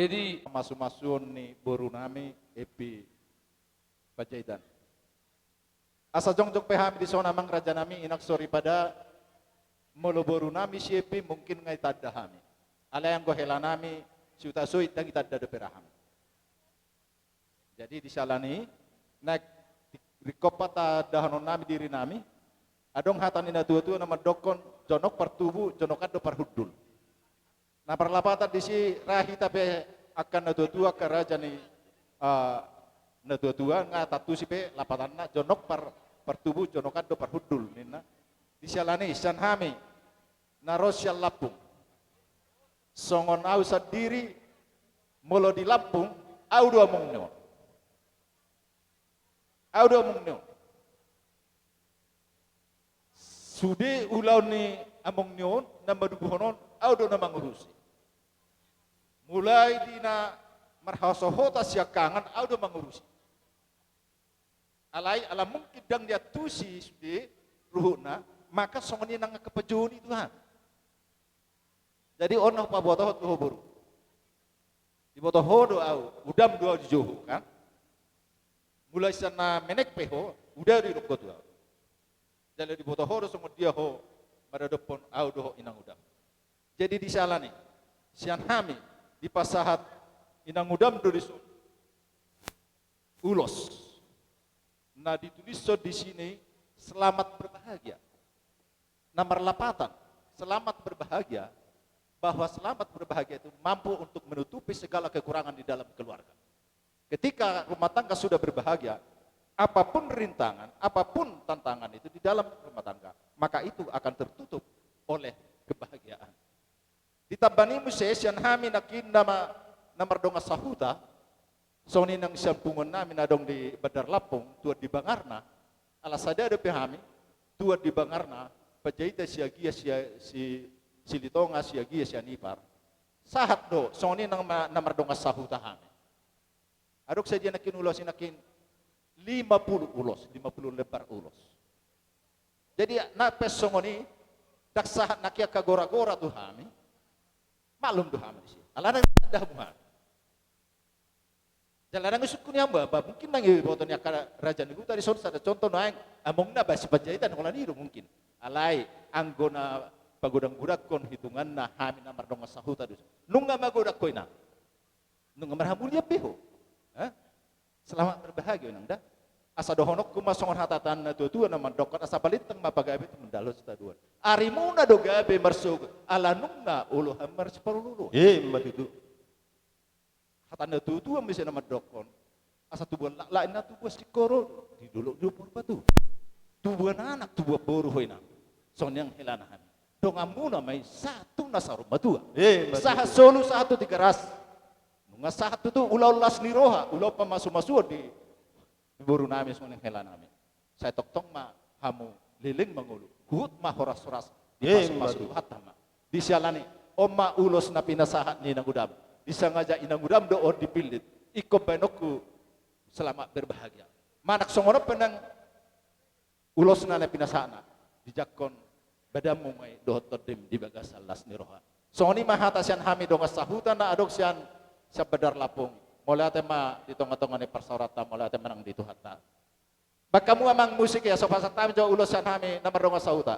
Jadi, masu-masuon ni boru nami, Epi Panjaitan. Asa jongjong pe hami dison, amang raja nami, inang soripada, molo boru nami si Epi mungkin nga ditanda hami. Alai anggo hela nami, si Hutasoit, ndang ditanda dope ra hami. Jadi di siala ni i, naeng ringkot ma tandahonon nami diri nami, adong hata ni natua-tua na mandokkon, jonok partubu, jonok an do parhundul. Na marlapatan disi, ra hita pe angka natua-tua, angka raja ni, ah, natua-tua, nga tantu si pe lapatanna jonok par-, partubu, jonok an do parhundul ninna. Di siala ni i, sian hami na ro sian Lampung, songon au sandiri, molo di Lampung, au do among ni on. Au do among ni on. Sude ulaon ni among ni on, na madubuhon on, au do na mangurusi. Mulai di na marhasohotan siangkangan, au do mangurusi. Alai ala mungkin ndang diantusi sude ruhutna, maka songon i nang angka panjouon i tu hami. Jadi on na hupabotohon tu ho boru. Diboto ho do au, udam do au di jou ho, kan? Mulai sian na menek pe ho, uda do didok ho tu au. Jala diboto ho do songon dia ho maradophon au dohot inang udam. Jadi di siala ni i, sian hami dipasahat inang udam do dison ulos na ditulishon di sini, selamat berbahagia. Na marlapatan, selamat berbahagia, bahwa selamat berbahagia itu mampu untuk menutupi segala kekurangan di dalam keluarga. Ketika rumah tangga sudah berbahagia, apapun rintangan, apapun tantangan itu di dalam rumah tangga, maka itu akan tertutup oleh kebahagiaan. Ditamba ni i muse, sian hami nangkin na ma-, na mardongan sahuta, songon i nang sian punguan nami na adong di Bandar Lampung, tuan di Bangarna, ala sada dope hami, tuan di Bangarna, Panjaitan Siagia, Sia-, Si-, Silitonga, Siagia, Sianipar. Sahat do, songon i nang ma-, na mardongan sahuta hami. Adong sadia nangkin ulos i nangkin lima puluh ulos, lima puluh lembar ulos. Jadi, na pe songon i, ndang sahat nangkin angka gora-gora tu hami, maklum do hami disi. Alana ndang tanda hamu hami. Jala ndang isungkun i hami, ba, ba, mungkin ndang iboto ni angka raja ni huta dison sada contoh nuaeng, amongna ba si Panjaitan holan i do mungkin. Alai, anggo na pagodang-godangkon hitunganna hami na mardongan sahuta do. Nunga magodang ho inang. Nunga marhamulian be ho. Hah? Selamat berbahagia, inang, da. Asa dohononku ma songon hata ni natua-tua na mandokkon, asa balintang ma pagabe tumundalhon sitadoan. Arimuna do gabe marsogot, ala nunga olo hami marsiparolooan. Ima tutu. Hata ni natua-tua muse na mandokkon, asa tubuan laklak inna tubuan singkoru, di dolok ni Purba tu. Tubuan anak, tubuan boru ho inang. Songon i nang hela nami. Donganmuna ma i sahat tu na saur matua. Ima tutu. Sahat solu, sahat tu Tigaras. Nunga sahat tutu ulaon las ni roha, ulaon pamasu-masuon di boru nami songon i nang hela nami. Sai tongtong ma hamu leleng mangolu, huhut ma horas-horas, ima tutu, dipasu-pasu Tuhanta ma. Di siala ni i, on ma ulos na pinasahat ni inang udam. Disangaja inang udam do on dipillit. Ingkon baenonku selamat berbahagia. Manang songon on pe nang ulosna na pinasahatna, dijangkon badanmu ma i dohot tondim di bagasan las ni roha. Songon i ma hata sian hami dongan sahuta na adong sian, sian Bandar Lampung. Mauliate ma di tonga-tonga ni parsaoranta, mauliate ma nang di Tuhanta. Baen hamu amang musik, ia so pasahat hami jo ulos sian hami na mardongan sahuta.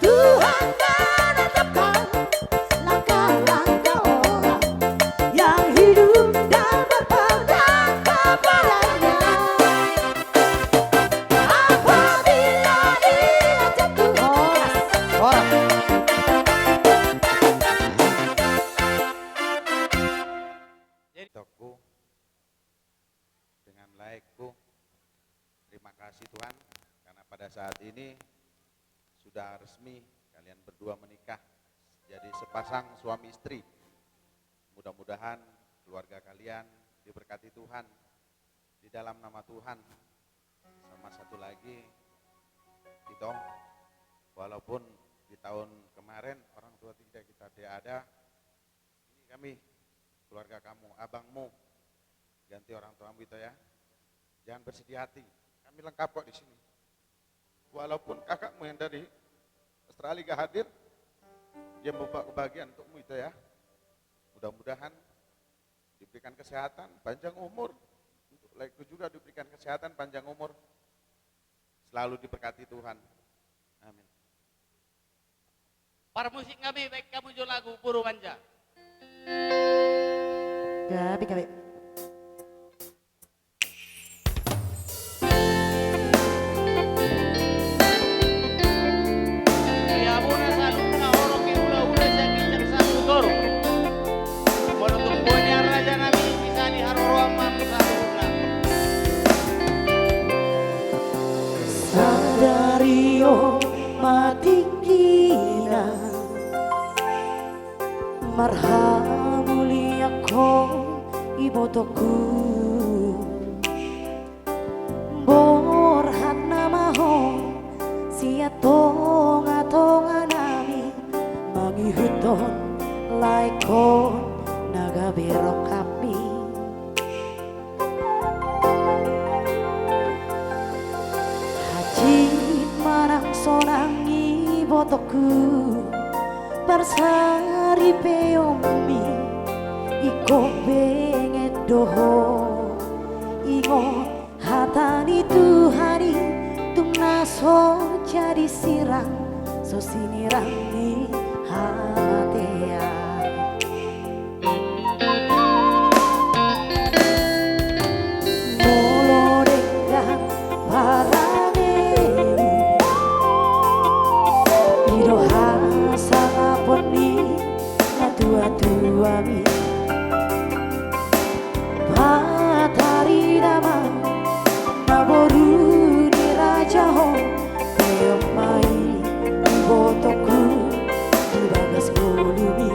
Tuhan menetapkan langkah-langkah Saat ini sudah resmi kalian berdua menikah jadi sepasang suami istri. Mudah-mudahan keluarga kalian diberkati Tuhan di dalam nama Tuhan. Sama satu lagi, Itong, walaupun di tahun kemarin orang tua tidak, kita tidak ada, ini kami, keluarga kamu, abangmu, ganti orang tuamu, Ito, ya. Jangan bersedih hati. Kami lengkap kok di sini. Walaupun kakakmu yang dari Australia gak hadir, dia membawa kebahagiaan untukmu, Ito, ya. Mudah-mudahan diberikan kesehatan, panjang umur. Untuk laeku juga diberikan kesehatan, panjang umur. Selalu diberkati Tuhan. Amin. Parmusik nami, baen hamu jo lagu, boru manja. Gabe, gabe. Di hamuna saluhutna horong ni hulahula sian ginjang sahat tu toru. Molo tung boi nian raja nami, sisali haroroan ma hamu saluhutna. Sadari on ma tinggina, marhamuliakhon ibotongku. Borhat nama ho sian tongatonga nami, mangihuthon laekhon na gabe rongkapmi. Hansit ma nang sonang ibotongku, parsaripeonmi, ingkon benget do ho. Ingot hata ni Tuhan i, tung na so jadi sirang, so sinirang ni hamatean. Molo denggan paranemu, i do hasangapon ni natuatuami. Patar i damang, na boru ni raja ho, peop ma i ibotongku di bagas ngolumi.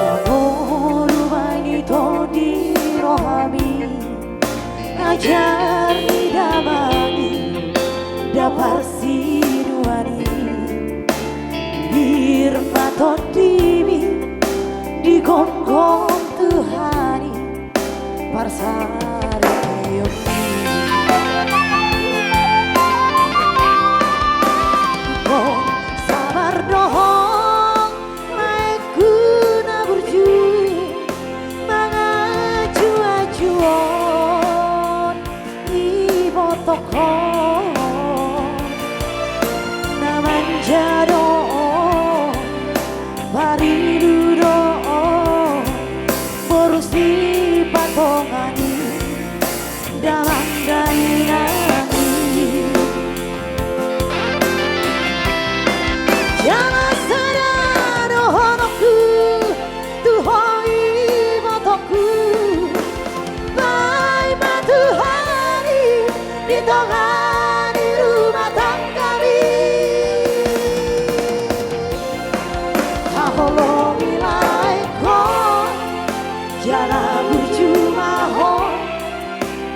Mangolu baen i tondi rohami, ajar ni damang i, dapar sinuan i. Birma tondimi, digomgom Tuhan i, parsaripeonmi. Ingkon sabar do ho, laeku na burju, mangajuajuhon ibotongkon. Na manja do, paridu do, boru Sipatongan i, damang dainang i. Jala sada dohononku tu ho ibotongku, baen ma Tuhan i di tonga ni rumah tanggami. Haholongi laekhon, jala burju ma ho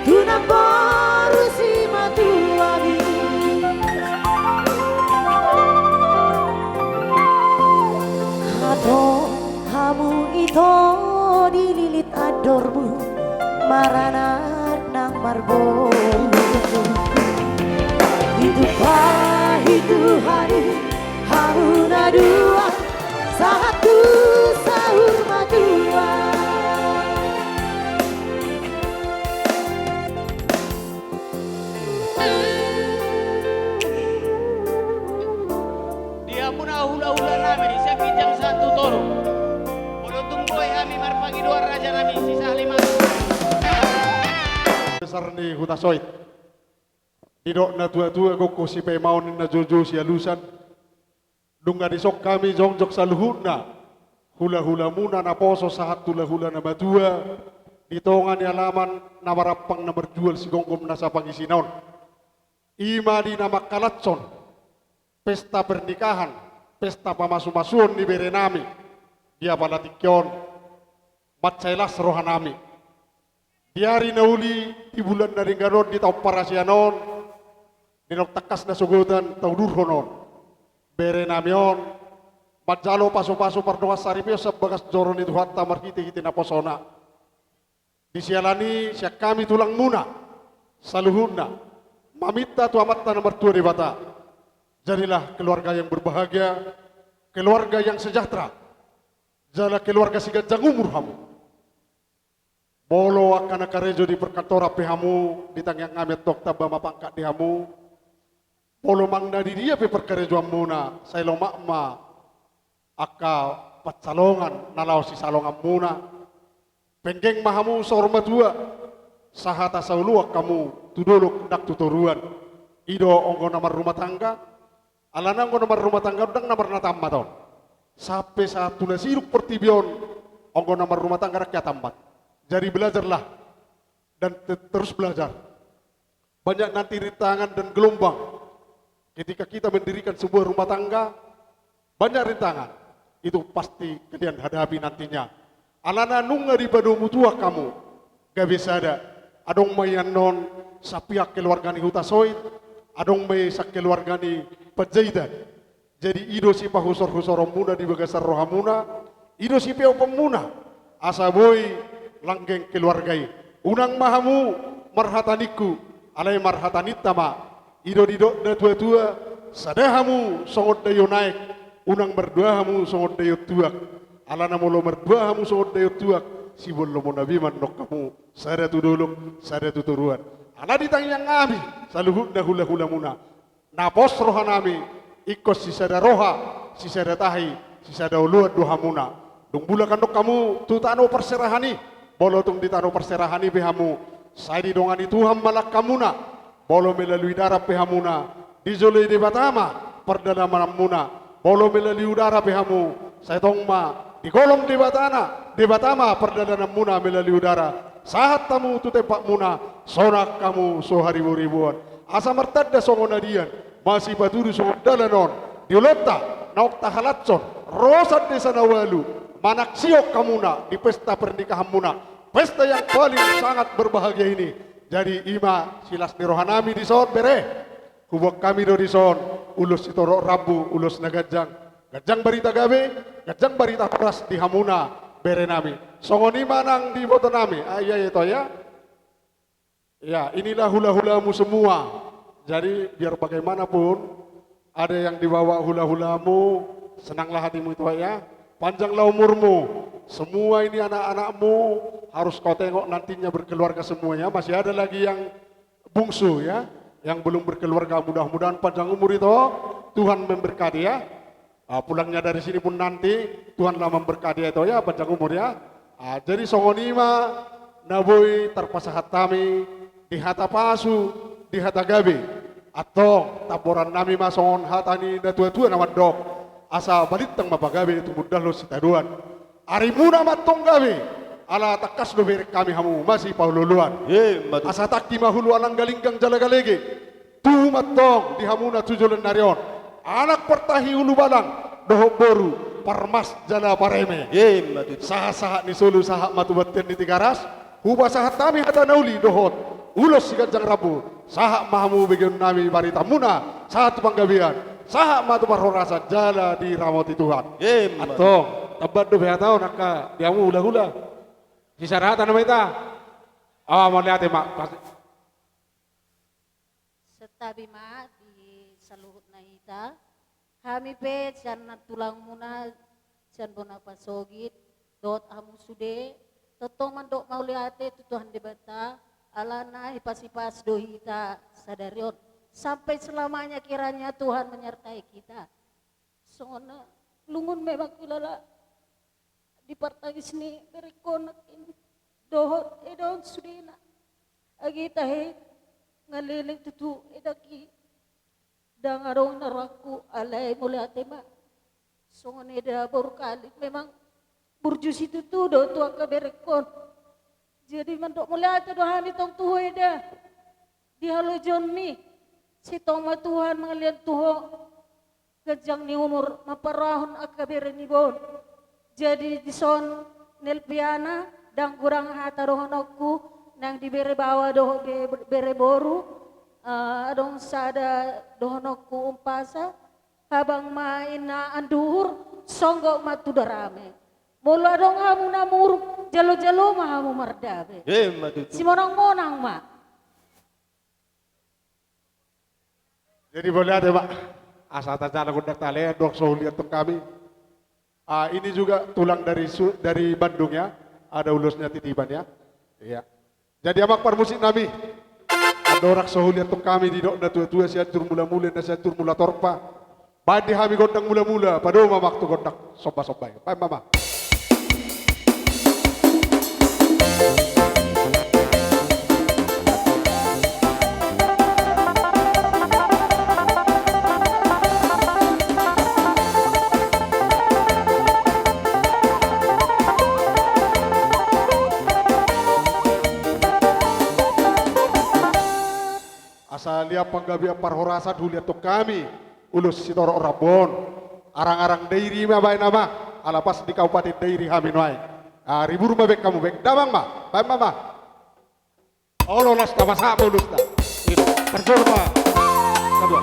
tu namboru simatuami. Hatop hamu ito dililit andormu, maranak nang marboru. Ditumpahi Tuhan i hamu na dua, sahat tu saur matua. Di hamuna hulahula nami sian ginjang sahat tu toru. Molo tung boi hami marpangidoan raja nami, sisahali ma. Besar ni Hutasoit. Didok natuatua, gokhon sipaimaon, ninna joujou sialusan. Dung na dison hami jongjong saluhutna, hulahulamuna naposo sahat tu hulahula na matua, di tonga ni alaman na marampang na marjual sigomgom nasa pangisina on. I ma di na mangkalashon pesta pernikahan, pesta pamasumasuon ni berenami di apala tingki on, mansai las rohanami. Di ari na uli, di bulan na denggan on, di taon parasian on, di naung tangkas na sogot taudurhon on, berenami on manjalo pasupasu pardongansaripeon sian bagas joro ni Tuhanta marhitehite naposona. Di siala ni i, sian hami tulangmuna saluhutna maminta tu Amanta na martua Debata, jadilah keluarga yang berbahagia, keluarga yang sejahtera, jala keluarga siganjang umur hamu. Molo angka na karejo di perkantoran pe hamu, di tangiangnami antong tamba ma pangkat di hamu. Molo manang na di dia pe parkarejoanmuna, sai lomak ma angka pansalongan na laho sisalonganmuna. Penggeng ma hamu saur matua, sahat asa oloan hamu tu dolok nang tu toruan. I do anggo na marrumah tangga. Alana anggo na marrumah tangga ndang na marnatammat on. Sampe sahat tu na sidung portibi on, anggo na marrumah tangga ndang hea tammat. Jadi belajarlah dan te-, terus belajar. Banyak nanti rintangan dan gelombang ketika kita mendirikan sebuah rumah tangga. Banyak rintangan, itu pasti kalian hadapi nantinya. Alana nunga dipadomu Tuhan hamu gabe sada. Adong ma i annon sapihak keluarga ni Hutasoit, adong ma i sakeluarga ni Panjaitan. Jadi i do sipahusorhusoronmuna di bagasan rohamuna, i do sipeoponmuna, asa boi langgeng keluarga i. Unang ma hamu marhata ningku, alai marhata ninta ma. I do didok natuatua, sada hamu songon daion aek, unang mardua hamu songon daion tuak. Alana molo mardua hamu songon daion tuak, siboan lomo na be ma annon hamu sada tu dolok, sada tu toruan. Ala di tangiangnami saluhutna hulahulamuna, na pos rohanami, ingkon sisada roha, sisada tahi, sisada oloan do hamuna. Dung mulak annon hamu tu tano parserahan i, molo tung di tano parserahan i pe hamu, sai didongani Tuhan ma langkamuna. Molo melalui darat pe hamuna, dijoloi Debata ma pardalananmuna. Molo melalui udara pe hamu, sai tong ma digolom Debatana, Debata ma pardalananmuna melalui udara. Sahat hamu tu tempatmuna, sonang hamu so hariboriboan. Asa martanda songon adian, masipatudu songon dalan on, di ulaonta naung tahalashon, ro sian desa na ualu, manaksihon hamuna di pesta pernikahanmuna, pesta yang paling sangat berbahagia ini. Jadi i ma silas ni rohanami dison, bere. Huboan hami do dison ulos sitorop rambu, ulos na ganjang. Ganjang barita gabe, ganjang barita horas di hamuna berenami. Songon i ma nang di ibotonami. Ah, iya, iya, ito, ya. Ya, inilah hulahulamu semua. Jadi, biar bagaimanapun ada yang dibawa hulahulamu, senanglah hatimu, ito, ya. Panjanglah umurmu. Semua ini anak-anakmu harus kau tengok nantinya berkeluarga semuanya. Masih ada lagi yang bungsu, ya, yang belum berkeluarga, mudah-mudahan panjang umur, ito, Tuhan memberkati, ya. Ah, pulangnya dari sini pun nanti Tuhanlah memberkati, ito, ya, panjang umur, ya. Ah, jadi songon i ma na boi tarpasahat hami di hata pasu, di hata gabe. Antong, tamborannami ma songon hata ni natuatua na mandok, asa balintang ma pagabe, tumundalhon sitadoan. Arimuna ma antong gabe, ala tangkas do bereng hami hamu masipaolooloan. Emma tutu. Asa tangki ma hulu alang, galinggang jala galege. Tubu ma antong di hamuna tu joloan ni ari on anak partahi ulubalang dohot boru, parmas jala pareme. Emma tutu. Sahatsahat ni solu sahat ma tu bontean ni Tigaras. Hupasahat hami hata na uli dohot ulos siganjang rambu. Sahat ma hamu begeonnami baritamuna, sahat tu panggabean, sahat ma tu parhorasan jala diramoti Tuhan. Emma. Antong, tambat dope hata on angka di hamu hulahula. Sisada hata nama hita. Awa, mauliate ma. Pas- Santabi ma di saluhutna hita. Hami pe sian nantulangmuna, sian bona pasogit, dohot hamu sude, tongtong mandok mauliate tu Tuhan Debata, alana hipasipas do hita sadari on. Sampai selamanya kiranya Tuhan menyertai kita. Songon na lungun memang hulala di partangis ni berengkon nangkin dohot edaon sudena. Agi tahe nga leleng tutu edaki. Ndang adong na rohangku, alai mauliate ma. Songon eda boru Kalib memang burju situtu do tu angka berengkon. Jadi mandok mauliate do hami tong tu ho eda di halojonmi. Sitongtong ma Tuhan mangalean tu ho ganjang ni umur, mamparrohahon angka bere ni boru. Jadi dison Nelviana, ndang godang hata dohononku, nang di bere baoa dohot be-, bere boru, eh, adong sada dohononku umpasa, habang ma inna anduhur, songgop ma tu darame. Molo adong hamu na muruk, jalo-jalo ma hamu mardabe. Ima tutu. Simonang-monang ma. Jadi mauliate ma. Asa tajalo gondang tale, adong so huliat tu hami. Ah, ini juga tulang dari Su-, dari Bandung ya. Ada ulosnya titipan ya. Iya. Jadi amang parmusik nami. Andorang so huliat tu hami didok na tua-tua, Sianjur Mula-mula, na Sianjur Mula Torpa. Baen di hami gondang mula-mula, padomu ma amang tu gondang somba-somba i. Baen ma amang. Asa liat panggabean parhorasan huliat tu hami, ulos sitorop rambu on. Arang-arang Dairi ma baen amang, ala pas di Kabupaten Dairi hami nuaeng. Ah, ribur ma baen hamu baen. Damang ma, baen ma amang. Olo, las ta, pasahat ma ulos ta. Parjolo ma. Kadua.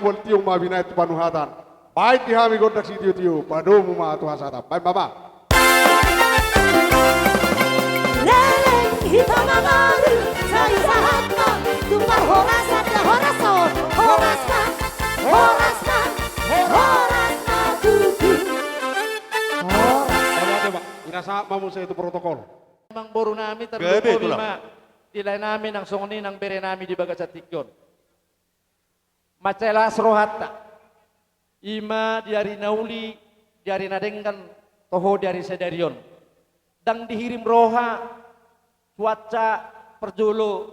Boltiung ma binahen tu panuhatan. Baen di hami gondang sitiotio, padomu ma tu hasahatan. Baen ma ma. Leleng hita mangalu, sai sahat ma, tumbar horas, asa horas on, horas ma, horas ma, horas ma tutu. Horas. Oke, oke, Pak. Ina sahat ma muse tu protokol. Amangboru nami, tarlumobi ma di lae nami nang songon i nang bere nami di bagasan tingki on. Mansai las rohanta. I ma di ari na uli, di ari na denggan, toho di ari sadari on. Ndang dihirim roha, cuaca parjolo,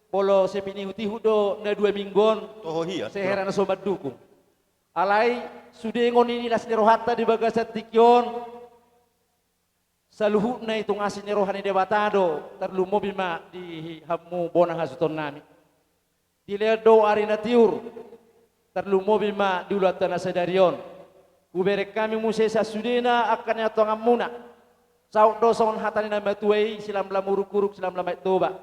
molo sai pinihutihut do na dua minggu on, toho hian, sai hera na so mandukung. Alai sude ngon i las ni rohanta di bagasan tingki on. Saluhutna i tung asi ni roha ni Debata do, tarlumobi ma di hamu bona hasuhuton nami. Dilehon do ari na tiur, tarlumobi ma di ulaonta na sadari on. Hubereng hami muse sasudena angka niantusanmuna. Saut do songon hata ni na matua i, silamlam uruk-uruk, silamlam aek toba.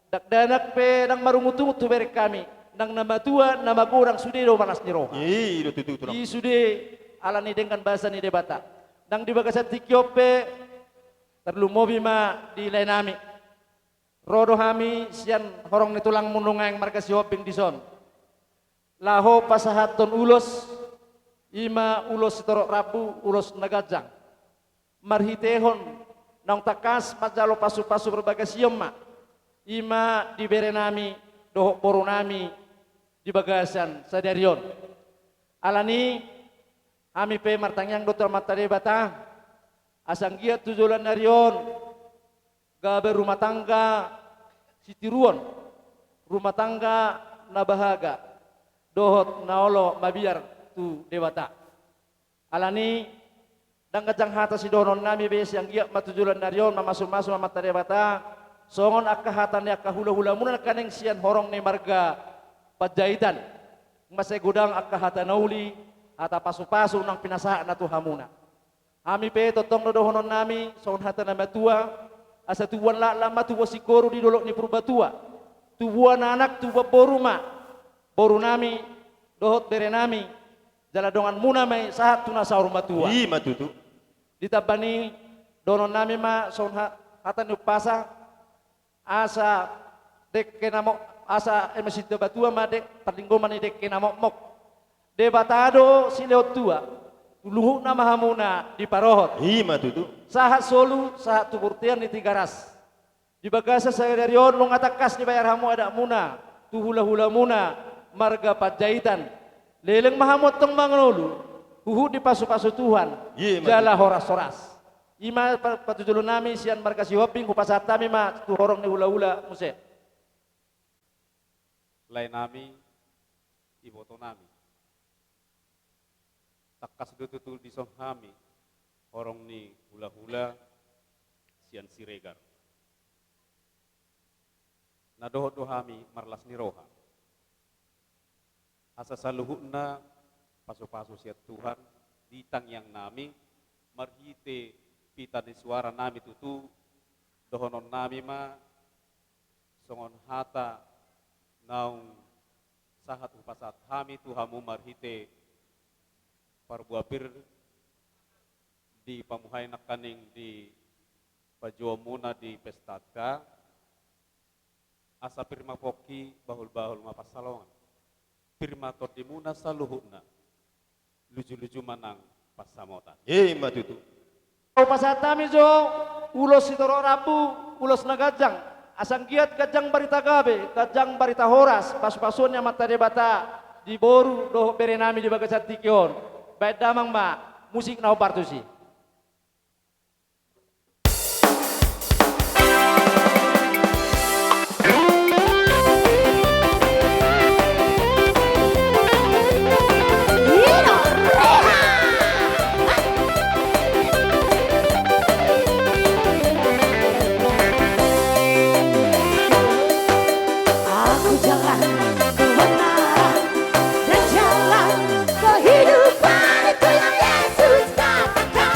Dakdanak pe ndang marungutungut hubereng hami, nang na matua, na magodang sude do malas ni roha. I do tutu, Tulang. I sude ala ni denggan basa ni Debata. Nang di bagasan tingki on pe, tarlumobi ma di lae nami. Ro do hami sian horong ni tulangmu Nuaeng marga Sihombing dison. Laho pasahathon ulos, i ma ulos sitorop rambu, ulos na ganjang. Marhitehon naung tangkas manjalo pasupasu parbagasion ma, i ma di bere nami dohot boru nami di bagasan sadari on. Alani, hami pe martangiang do tu Amanta Debata, asa anggiat tu joloan ni ari on, gabe rumah tangga sitiruon, rumah tangga na bahaga, dohot na olo mabiar tu Debata. Alani, ndang ganjang hata sidohonon nami be, sai anggiat ma tu joloan ni ari on mamasumasu ma Amanta Debata, songon angka hata ni angka hulahulamuna nangkaning sian horong ni marga Panjaitan. Mansai godang angka hata na uli, hata pasupasu naung pinasahatna tu hamuna. Hami pe tongtong do dohonon nami, songon hata na matua, asa tubuan laklak ma tubuan singkoru di dolok ni Purbatua. Tubuan anak, tubuan boru ma, boru nami, dohot bere nami, jala donganmuna ma i sahat tu na saur matua. I ma tutu. Ditamba ni dohonon nami ma, songon ha-, hata ni umpasa, asa dengke na mo-, asa eme sintua batua ma de-, parlinggoman ni dengke na mokmok. Debata do silehon tua, tu luhutna ma hamuna diparohot. I ma tutu. Sahat solu, sahat tu bontean ni Tigaras. Di bagasan sadari on nunga tangkas dibayar hamu adatmuna, tu hulahulamuna, marga Panjaitan. Leleng ma hamu antong mangolu, huhut dipasupasu Tuhan, i ma tutu, jala horashoras. I ma pa-, patujolo nami sian marga Sihombing, hupasahat hami ma tu horong ni hulahula muse. Lae nami, iboto nami. Tangkas do tutu dison hami, horong ni hulahula sian Siregar. Na dohot do hami marlas ni roha. Asa saluhutna pasupasu sian Tuhan, di tangiang nami, marhite pita ni suara nami tutu, dohonon nami ma, songon hata naung sahat hupasahat hami tu hamu marhite parbua pir di pamuhai nangkaning di pajuaonmuna di pesta angka, asa pir ma pongki, bahulbahul ma pansalongan. Pir ma tondimuna saluhutna, lujuluju ma nang pansamotan. I ma tutu. Hupasahat hami jo ulos sitorop rambu, ulos na ganjang. Asa anggiat ganjang barita gabe, ganjang barita horas, pasupasuon ni Amanta Debata di boru dohot bere nami di bagasan tingki on. Baen damang ma, musik na hombar tusi. Aku jalan kebenaran dan jalan kehidupan, itulah Yesus katakan.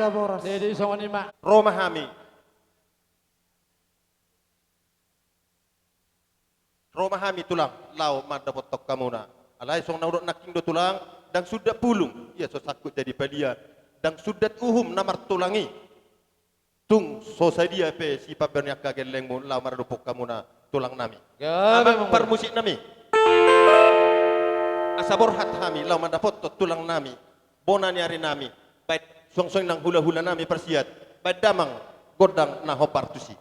Boras. Jadi songon i ma. Ro ma hami. Ro ma hami tulang, laho mandapothon hamuna. Alai songon na hudok nangkin do tulang, ndang sundat pulung, ia so sangkut jadi palia, ndang sundat uhum na martulang i. Tung so sadia pe sipabahen ni angka gellengmu laho maradophon hamuna tulang nami. Gabe. Amang parmusik nami. Asa borhat hami laho mandapothon tulang nami. Bona ni ari nami, baen suang-suang nang hula-hula nami parsiat, baen damang gondang na hombar tusi.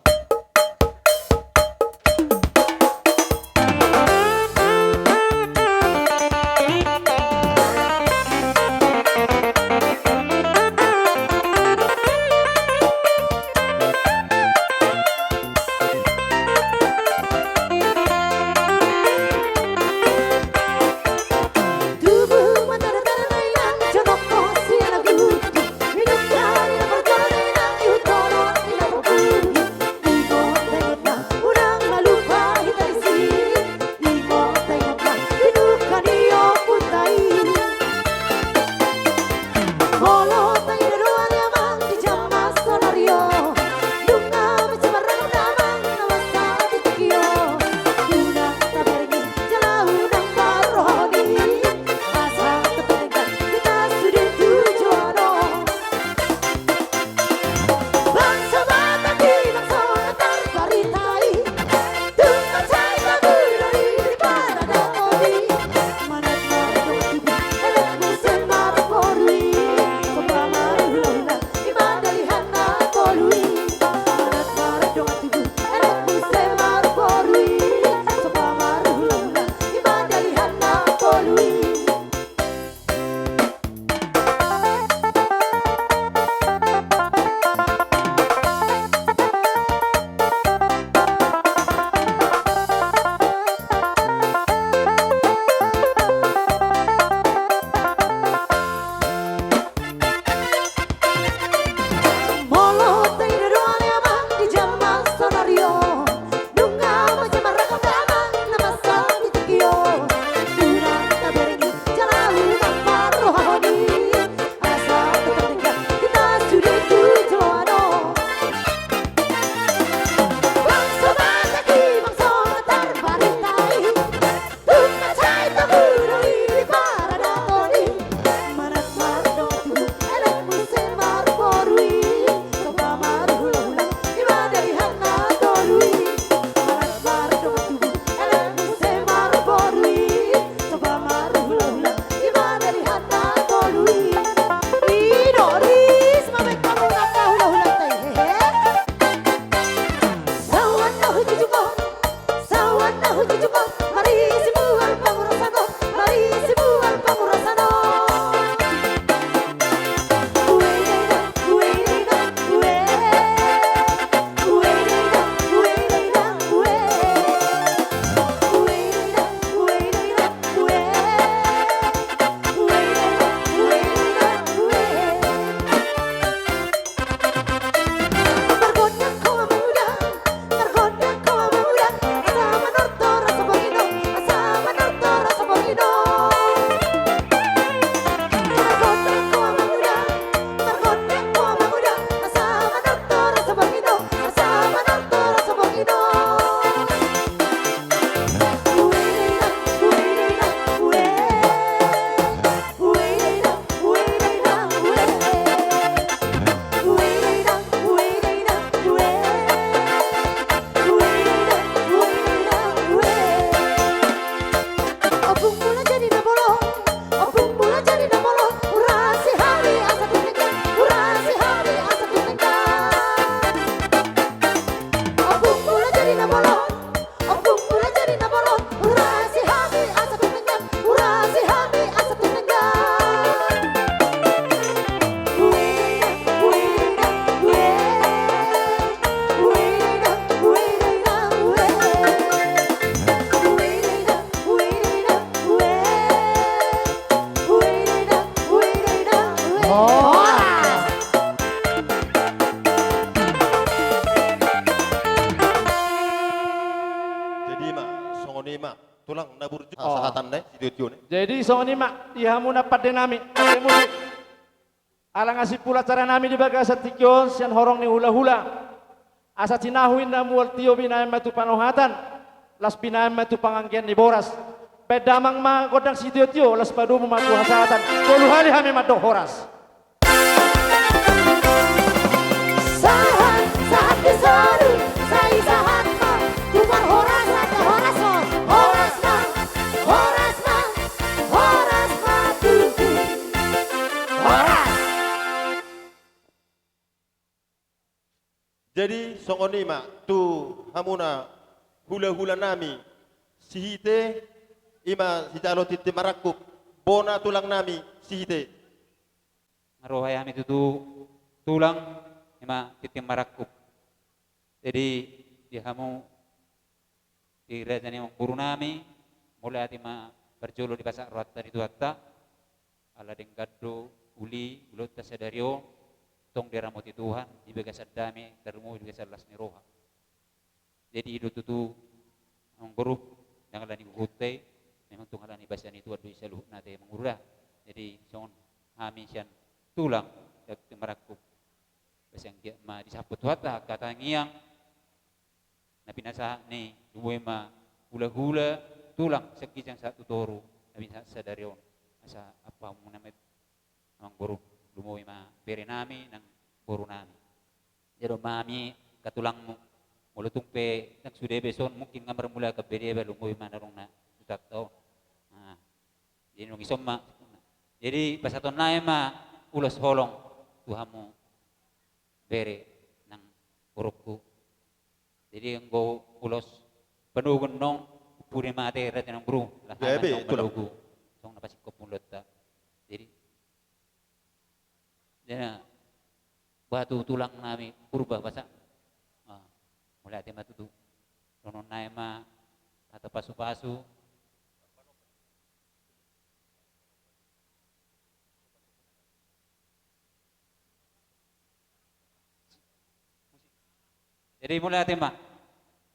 Jadi ma, songon i ma, tulang na burju. Oh. Sahatanna i, sitio-tio na i. Jadi songon i ma, di hamuna pande nami, pande musik. Ala nga simpul acara nami di bagasan tingki on sian horong ni hula-hula. Asa tinahu inna mual tio binaen ma tu panohatan, las binaen ma tu panganggian ni boras. Baen damang ma gondang sitio-tio, las padomu ma tu hasahatan. Tolu hali hami mandok horas. Sahat, sahat di soru, sai sahat ma tu parhorasan, horas ma, horas ma, horas ma, horas ma tutu. Horas. Jadi songon i ma tu hamuna hula-hula nami Sihite, i ma sijalo tintin marangkup, bona tulang nami Sihite. Marroha hami tutu tulang, i ma tintin marangkup. Jadi di hamu di raja ni amangboru nami, mauliate ma parjolo dipasahat rohanta di Tuhanta. Ala denggan do uli ulaonta sadari on, tong diramoti Tuhan di bagasan dame, tarlumobi di bagasan las ni roha. Jadi i do tutu amangboru, ndang ala ni huhut i, memang tung ala ni basa ni Tuhan do i saluhutna ate amangboru da. Jadi songon hami sian tulang, tintin marangkup, basa anggiat ma disamput Tuhanta angka tangiang na pinasahat ni, lumobi ma hula-hula tulang sian ginjang sahat tu toru na pinasahat sadari on. Asa ampang muna ma i amangboru, lumobi ma bere nami nang boru nami. Jadi on ma hami angka tulangmu. Molo tung pe nang sude be son mungkin nga marmula gabe deba, lumobi ma na adong na tu Tuhanta on. Nah, jadi nung i son ma. Jadi pasahaton nami ma ulos holong tu hamu bere nang borungku. Jadi anggo ulos panogu nong, pudi ma ate raja ni amangboru, lahanan be, nong tulang. Manogu. Songon na pasingkop mulaonta. Jadi jadi na, bah tu tulang nami Purba basa. Ah, mauliate ma tutu. Dohonon nami ma hata pasu-pasu. Jadi mauliate ma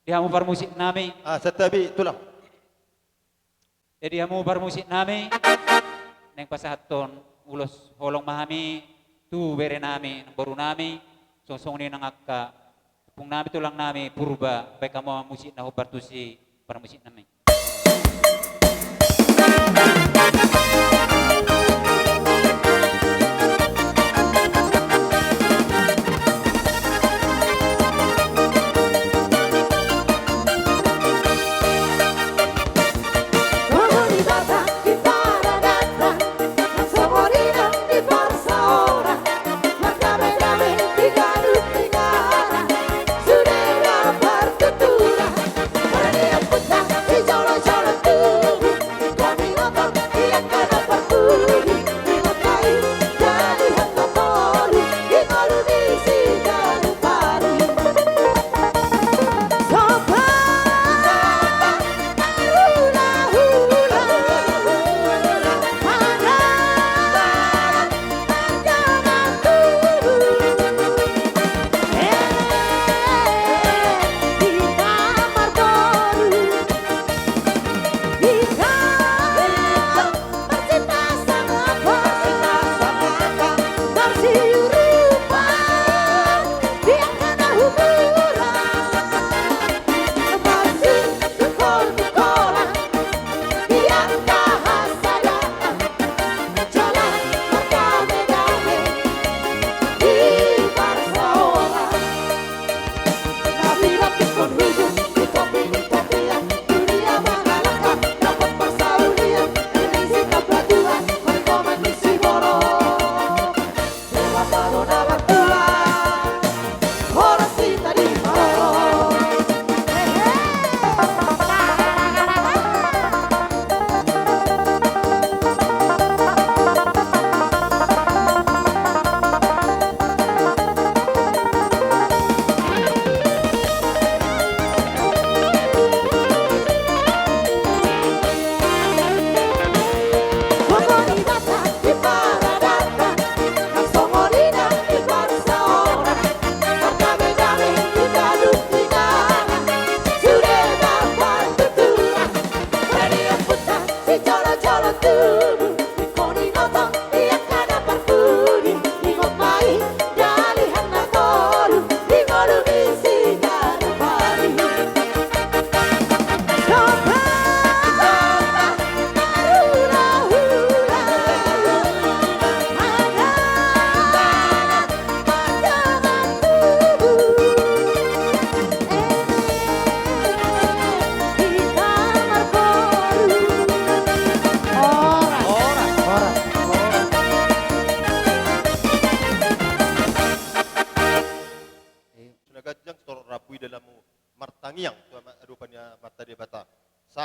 di hamu parmusik nami. Ah, santabi tulang. Jadi hamu parmusik nami, naeng pasahathon ulos holong ma hami tu bere nami nang boru nami, songon i nang angka ompung nami tulang nami Purba, baen hamu ma musik na hombar tusi parmusik nami.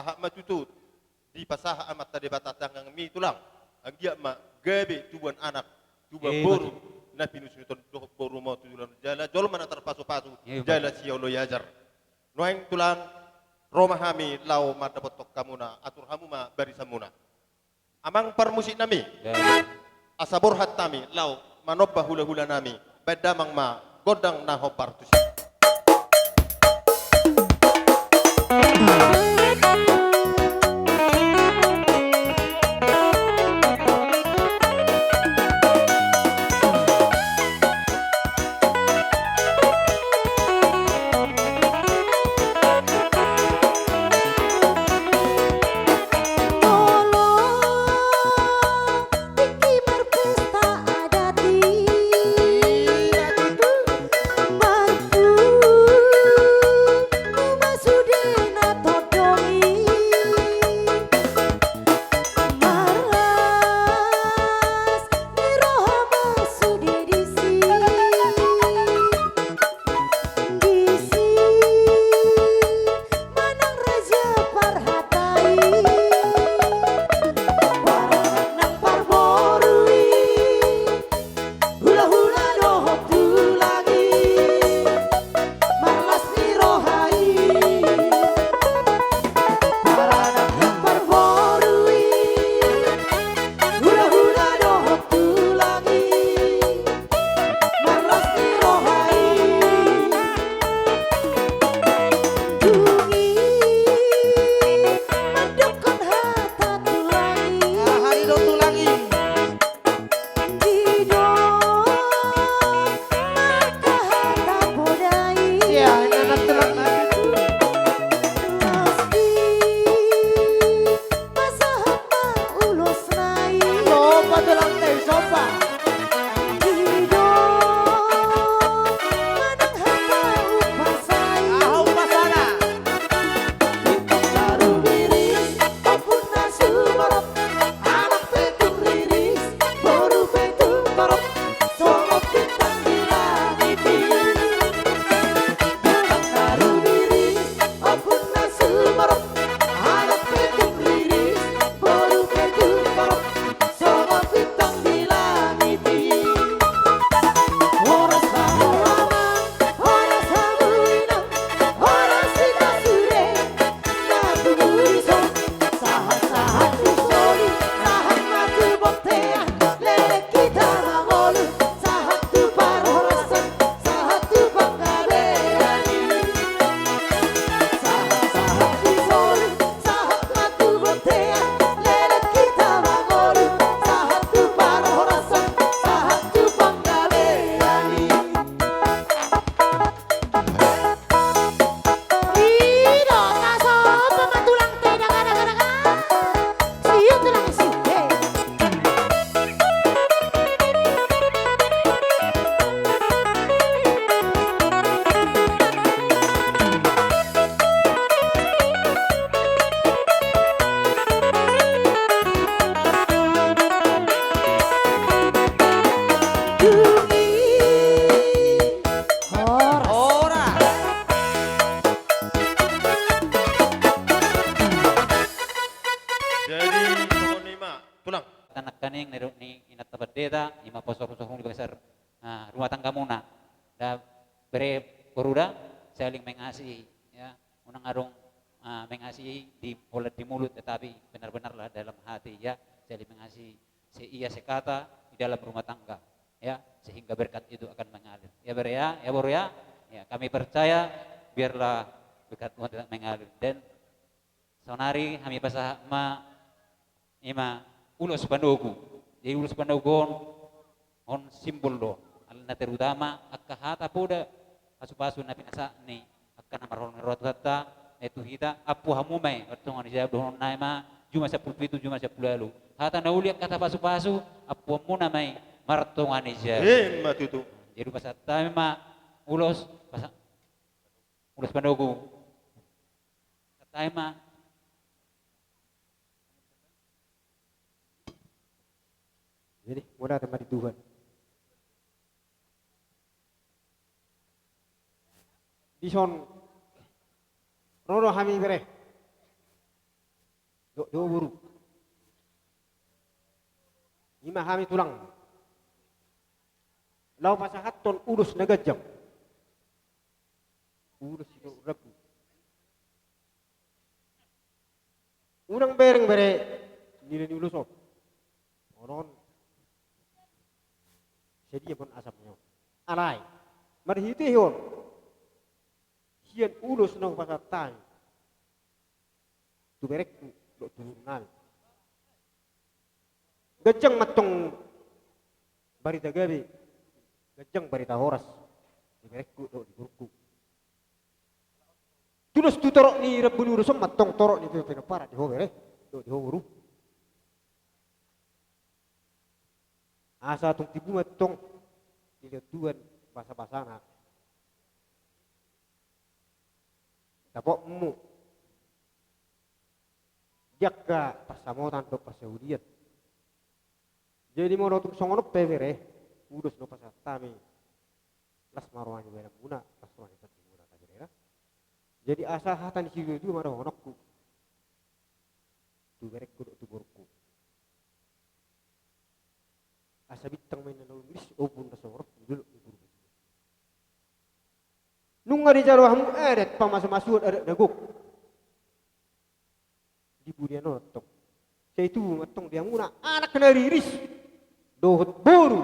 Sahat ma tutu dipasahat Amanta Debata tanganmi tulang, anggiat ma gabe tubuan anak, tubuan boru, na pinusungkon dohot boru ma tulang jala jolma na tarpasupasu jala sioloi ajar. Nuaeng tulang, ro ma hami laho mandapothon hamuna, atur hamu ma barisanmuna. Amang parmusiknami, asa borhat hami laho manomba hulahulanami, baen damang ma gondang na hombar tusi. Jadi songon i ma tulang. Nangkaning nidok ni inanta pandita, ima poso-poso ni bagasan rumah tanggamuna. Bere boru da, saling mengasihi, ya. Unang adong mengasihi di, holan di mulut, tetapi benar-benarlah dalam hati, ya. Saling mengasihi, seia sekata di dalam rumah tangga, ya, sehingga berkat itu akan mengalir. Ya bere ya, ya boru ya. Ya, kami percaya biarlah berkat Tuhan tetap mengalir. Dan saonari hami pasahat ma ima ulos panogu. Jadi ulos panogu on, on simbol do, alana terutama angka hata poda pasupasu na pinasahat ni angka na marholong ni roha tu hita, eh, tu hita, ampu hamu ma i martonga ni jabu, dohononna ima juma sampulu pitu, juma sampulu ualu. Hata na uli angka hata pasupasu, ampu hamuna ma i martonga ni jabu. Ima tutu. Jadi pasahat hami ma ulos, pasahat ulos panogu. Pasahat hami ma. Jadi mauliate ma di Tuhan. Dison ro do hami bere. Dohot di ho boru. I ma hami tulang. Laho pasahathon ulos na ganjang. Ulos sitorop rambu. Unang bereng bere nilai ni ulos on. On on. Sadia ma on asapna on. Alai marhitehon sian ulos na hupasahat hami tu berengku dohot tu boru nami. Ganjang ma antong barita gabe, ganjang barita horas di berengku dohot di borungku. Tudos tu torop ni rambu ni ulos on ma antong torop ni pinompar di ho bere dohot di ho boru. Asa tung tibu ma antong dilehon Tuhan basabasana. Dapotmu di angka pansamotan dohot pansaulian. Jadi molo tung songon on pe bere ulos na hupasahat hami, las ma roha ni badanmuna, las roha ni tondimuna, na bere na. Jadi asa hata ni situa-tua ma dohononku tu berengku dohot tu borungku. Asa bintang ma inna na umriris, ombun na sumorop di dolok ni Purbatua. Nunga dijalo hamu adat pamasu-masuon adat na gok di budian on antong. Sai tubu ma antong di hamuna anak na riris dohot boru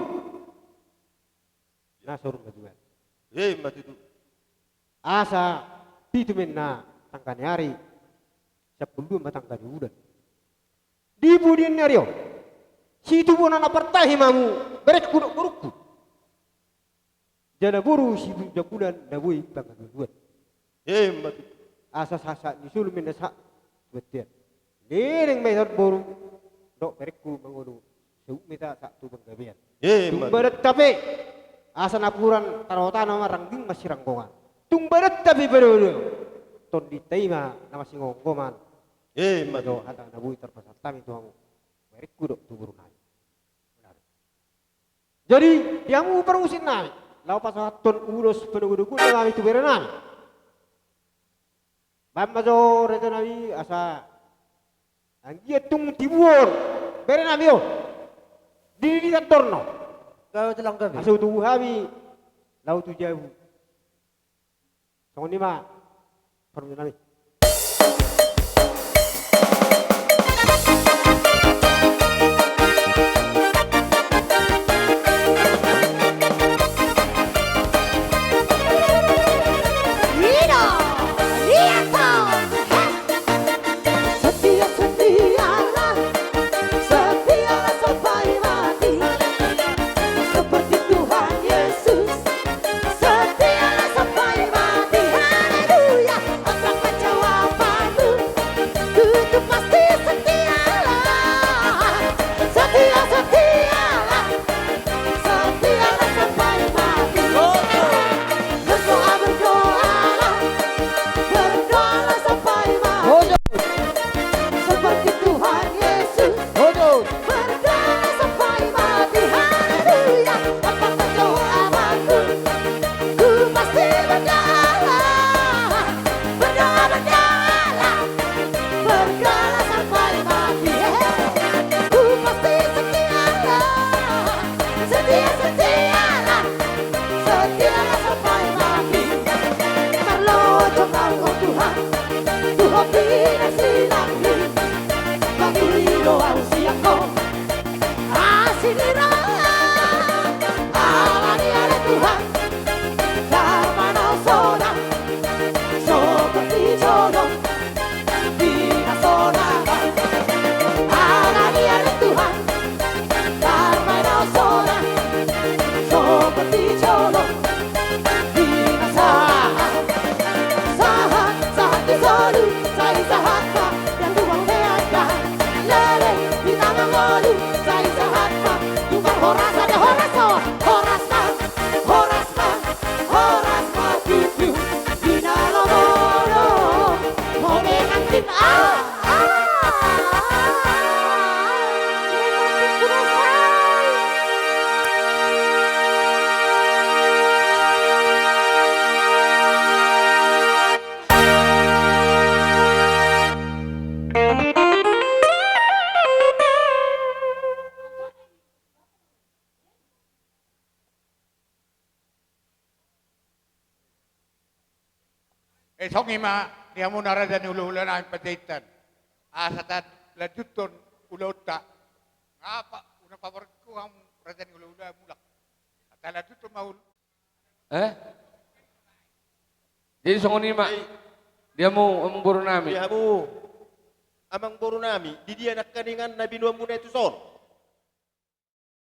na saur matua. Ima tutu. Asa pitu ma inna tangga ni ari, sampulu dua ma tangga ni bulan. Di budian ni ari on situbuan na partahi ma hamu berengku dohot borungku. Jala boru sibunjang bulan na boi pangalualuan. Ima tutu. Asa sahat-sahat ni solu ma inna sahat tu bontean. Leleng ma hita boru dohot berengku mangolu, saut ma hita sahat tu panggabean. Ima tutu. Tung badan ta pe asa napuran tano-tano ma, rangging ma siranggongan. Tung badan ta pe padodo, tondinta i ma na masingomgoman. Ima tutu. Hata na boi tarpasahat hami tu hamu berengku dohot tu boru nami. Jadi di hamu parmusik nami, laho pasahathon ulos panogunoguon nami tu bere nami. Baen ma jo reta nami asa anggiat tung tibuon bere nami on dililitandorno. Gabe tulang gabe. Asa tubu hami laho tu jabu. Songon i ma parmusik nami. Setia, setialah, setialah sampai mati. Seperti Tuhan Yesus, setialah sampai mati. Haleluya. Apapun jawabanmu, ku, ku pasti setialah. Setia, setialah. Setialah sampai mati. Berdoa, berdoalah. Berdoalah sampai mati. Seperti Tuhan Yesus. Berdoalah sampai mati. Haleluya. Apapun jawabanmu, ku pasti berdoa. Berdoa, berdoalah. Berdoalah sampai mati, eh. Ku pasti setialah, setia, setialah, setialah sampai mati. Parlo jolma Ho Tuhan, tu Ho pinarsilang i. Banggi do ahu sian Ho. Asi ni roha, ala ni ale Tuhan, tarmana sonang, seperti jolo di na sonang. Ala ni ale Tuhan, tarmana sonang, seperti jolo di na sahat. Sahat, sahat di solu, sai sahat ma, yang tuang meaga. Leleng hita mangolu, sai sahat ma, tukang horas ada horas on, horas ma, horas ma, horas ma tutu. Di na lomo do, ho pengantin, ah, ah, ah, ah. Eh, songon i ma di hamuna raja ni hulahula nami Panjaitan. Asa talanjuthon ulaonta. Nga pa, unang paborhat hamu raja ni hulahula mulak. Talanjuthon ma ul- Eh? Jadi songon i ma. Jadi di hamu amangboru nami. Di hamu amangboru nami, di dia nangkiningan na binoanmuna i tuson?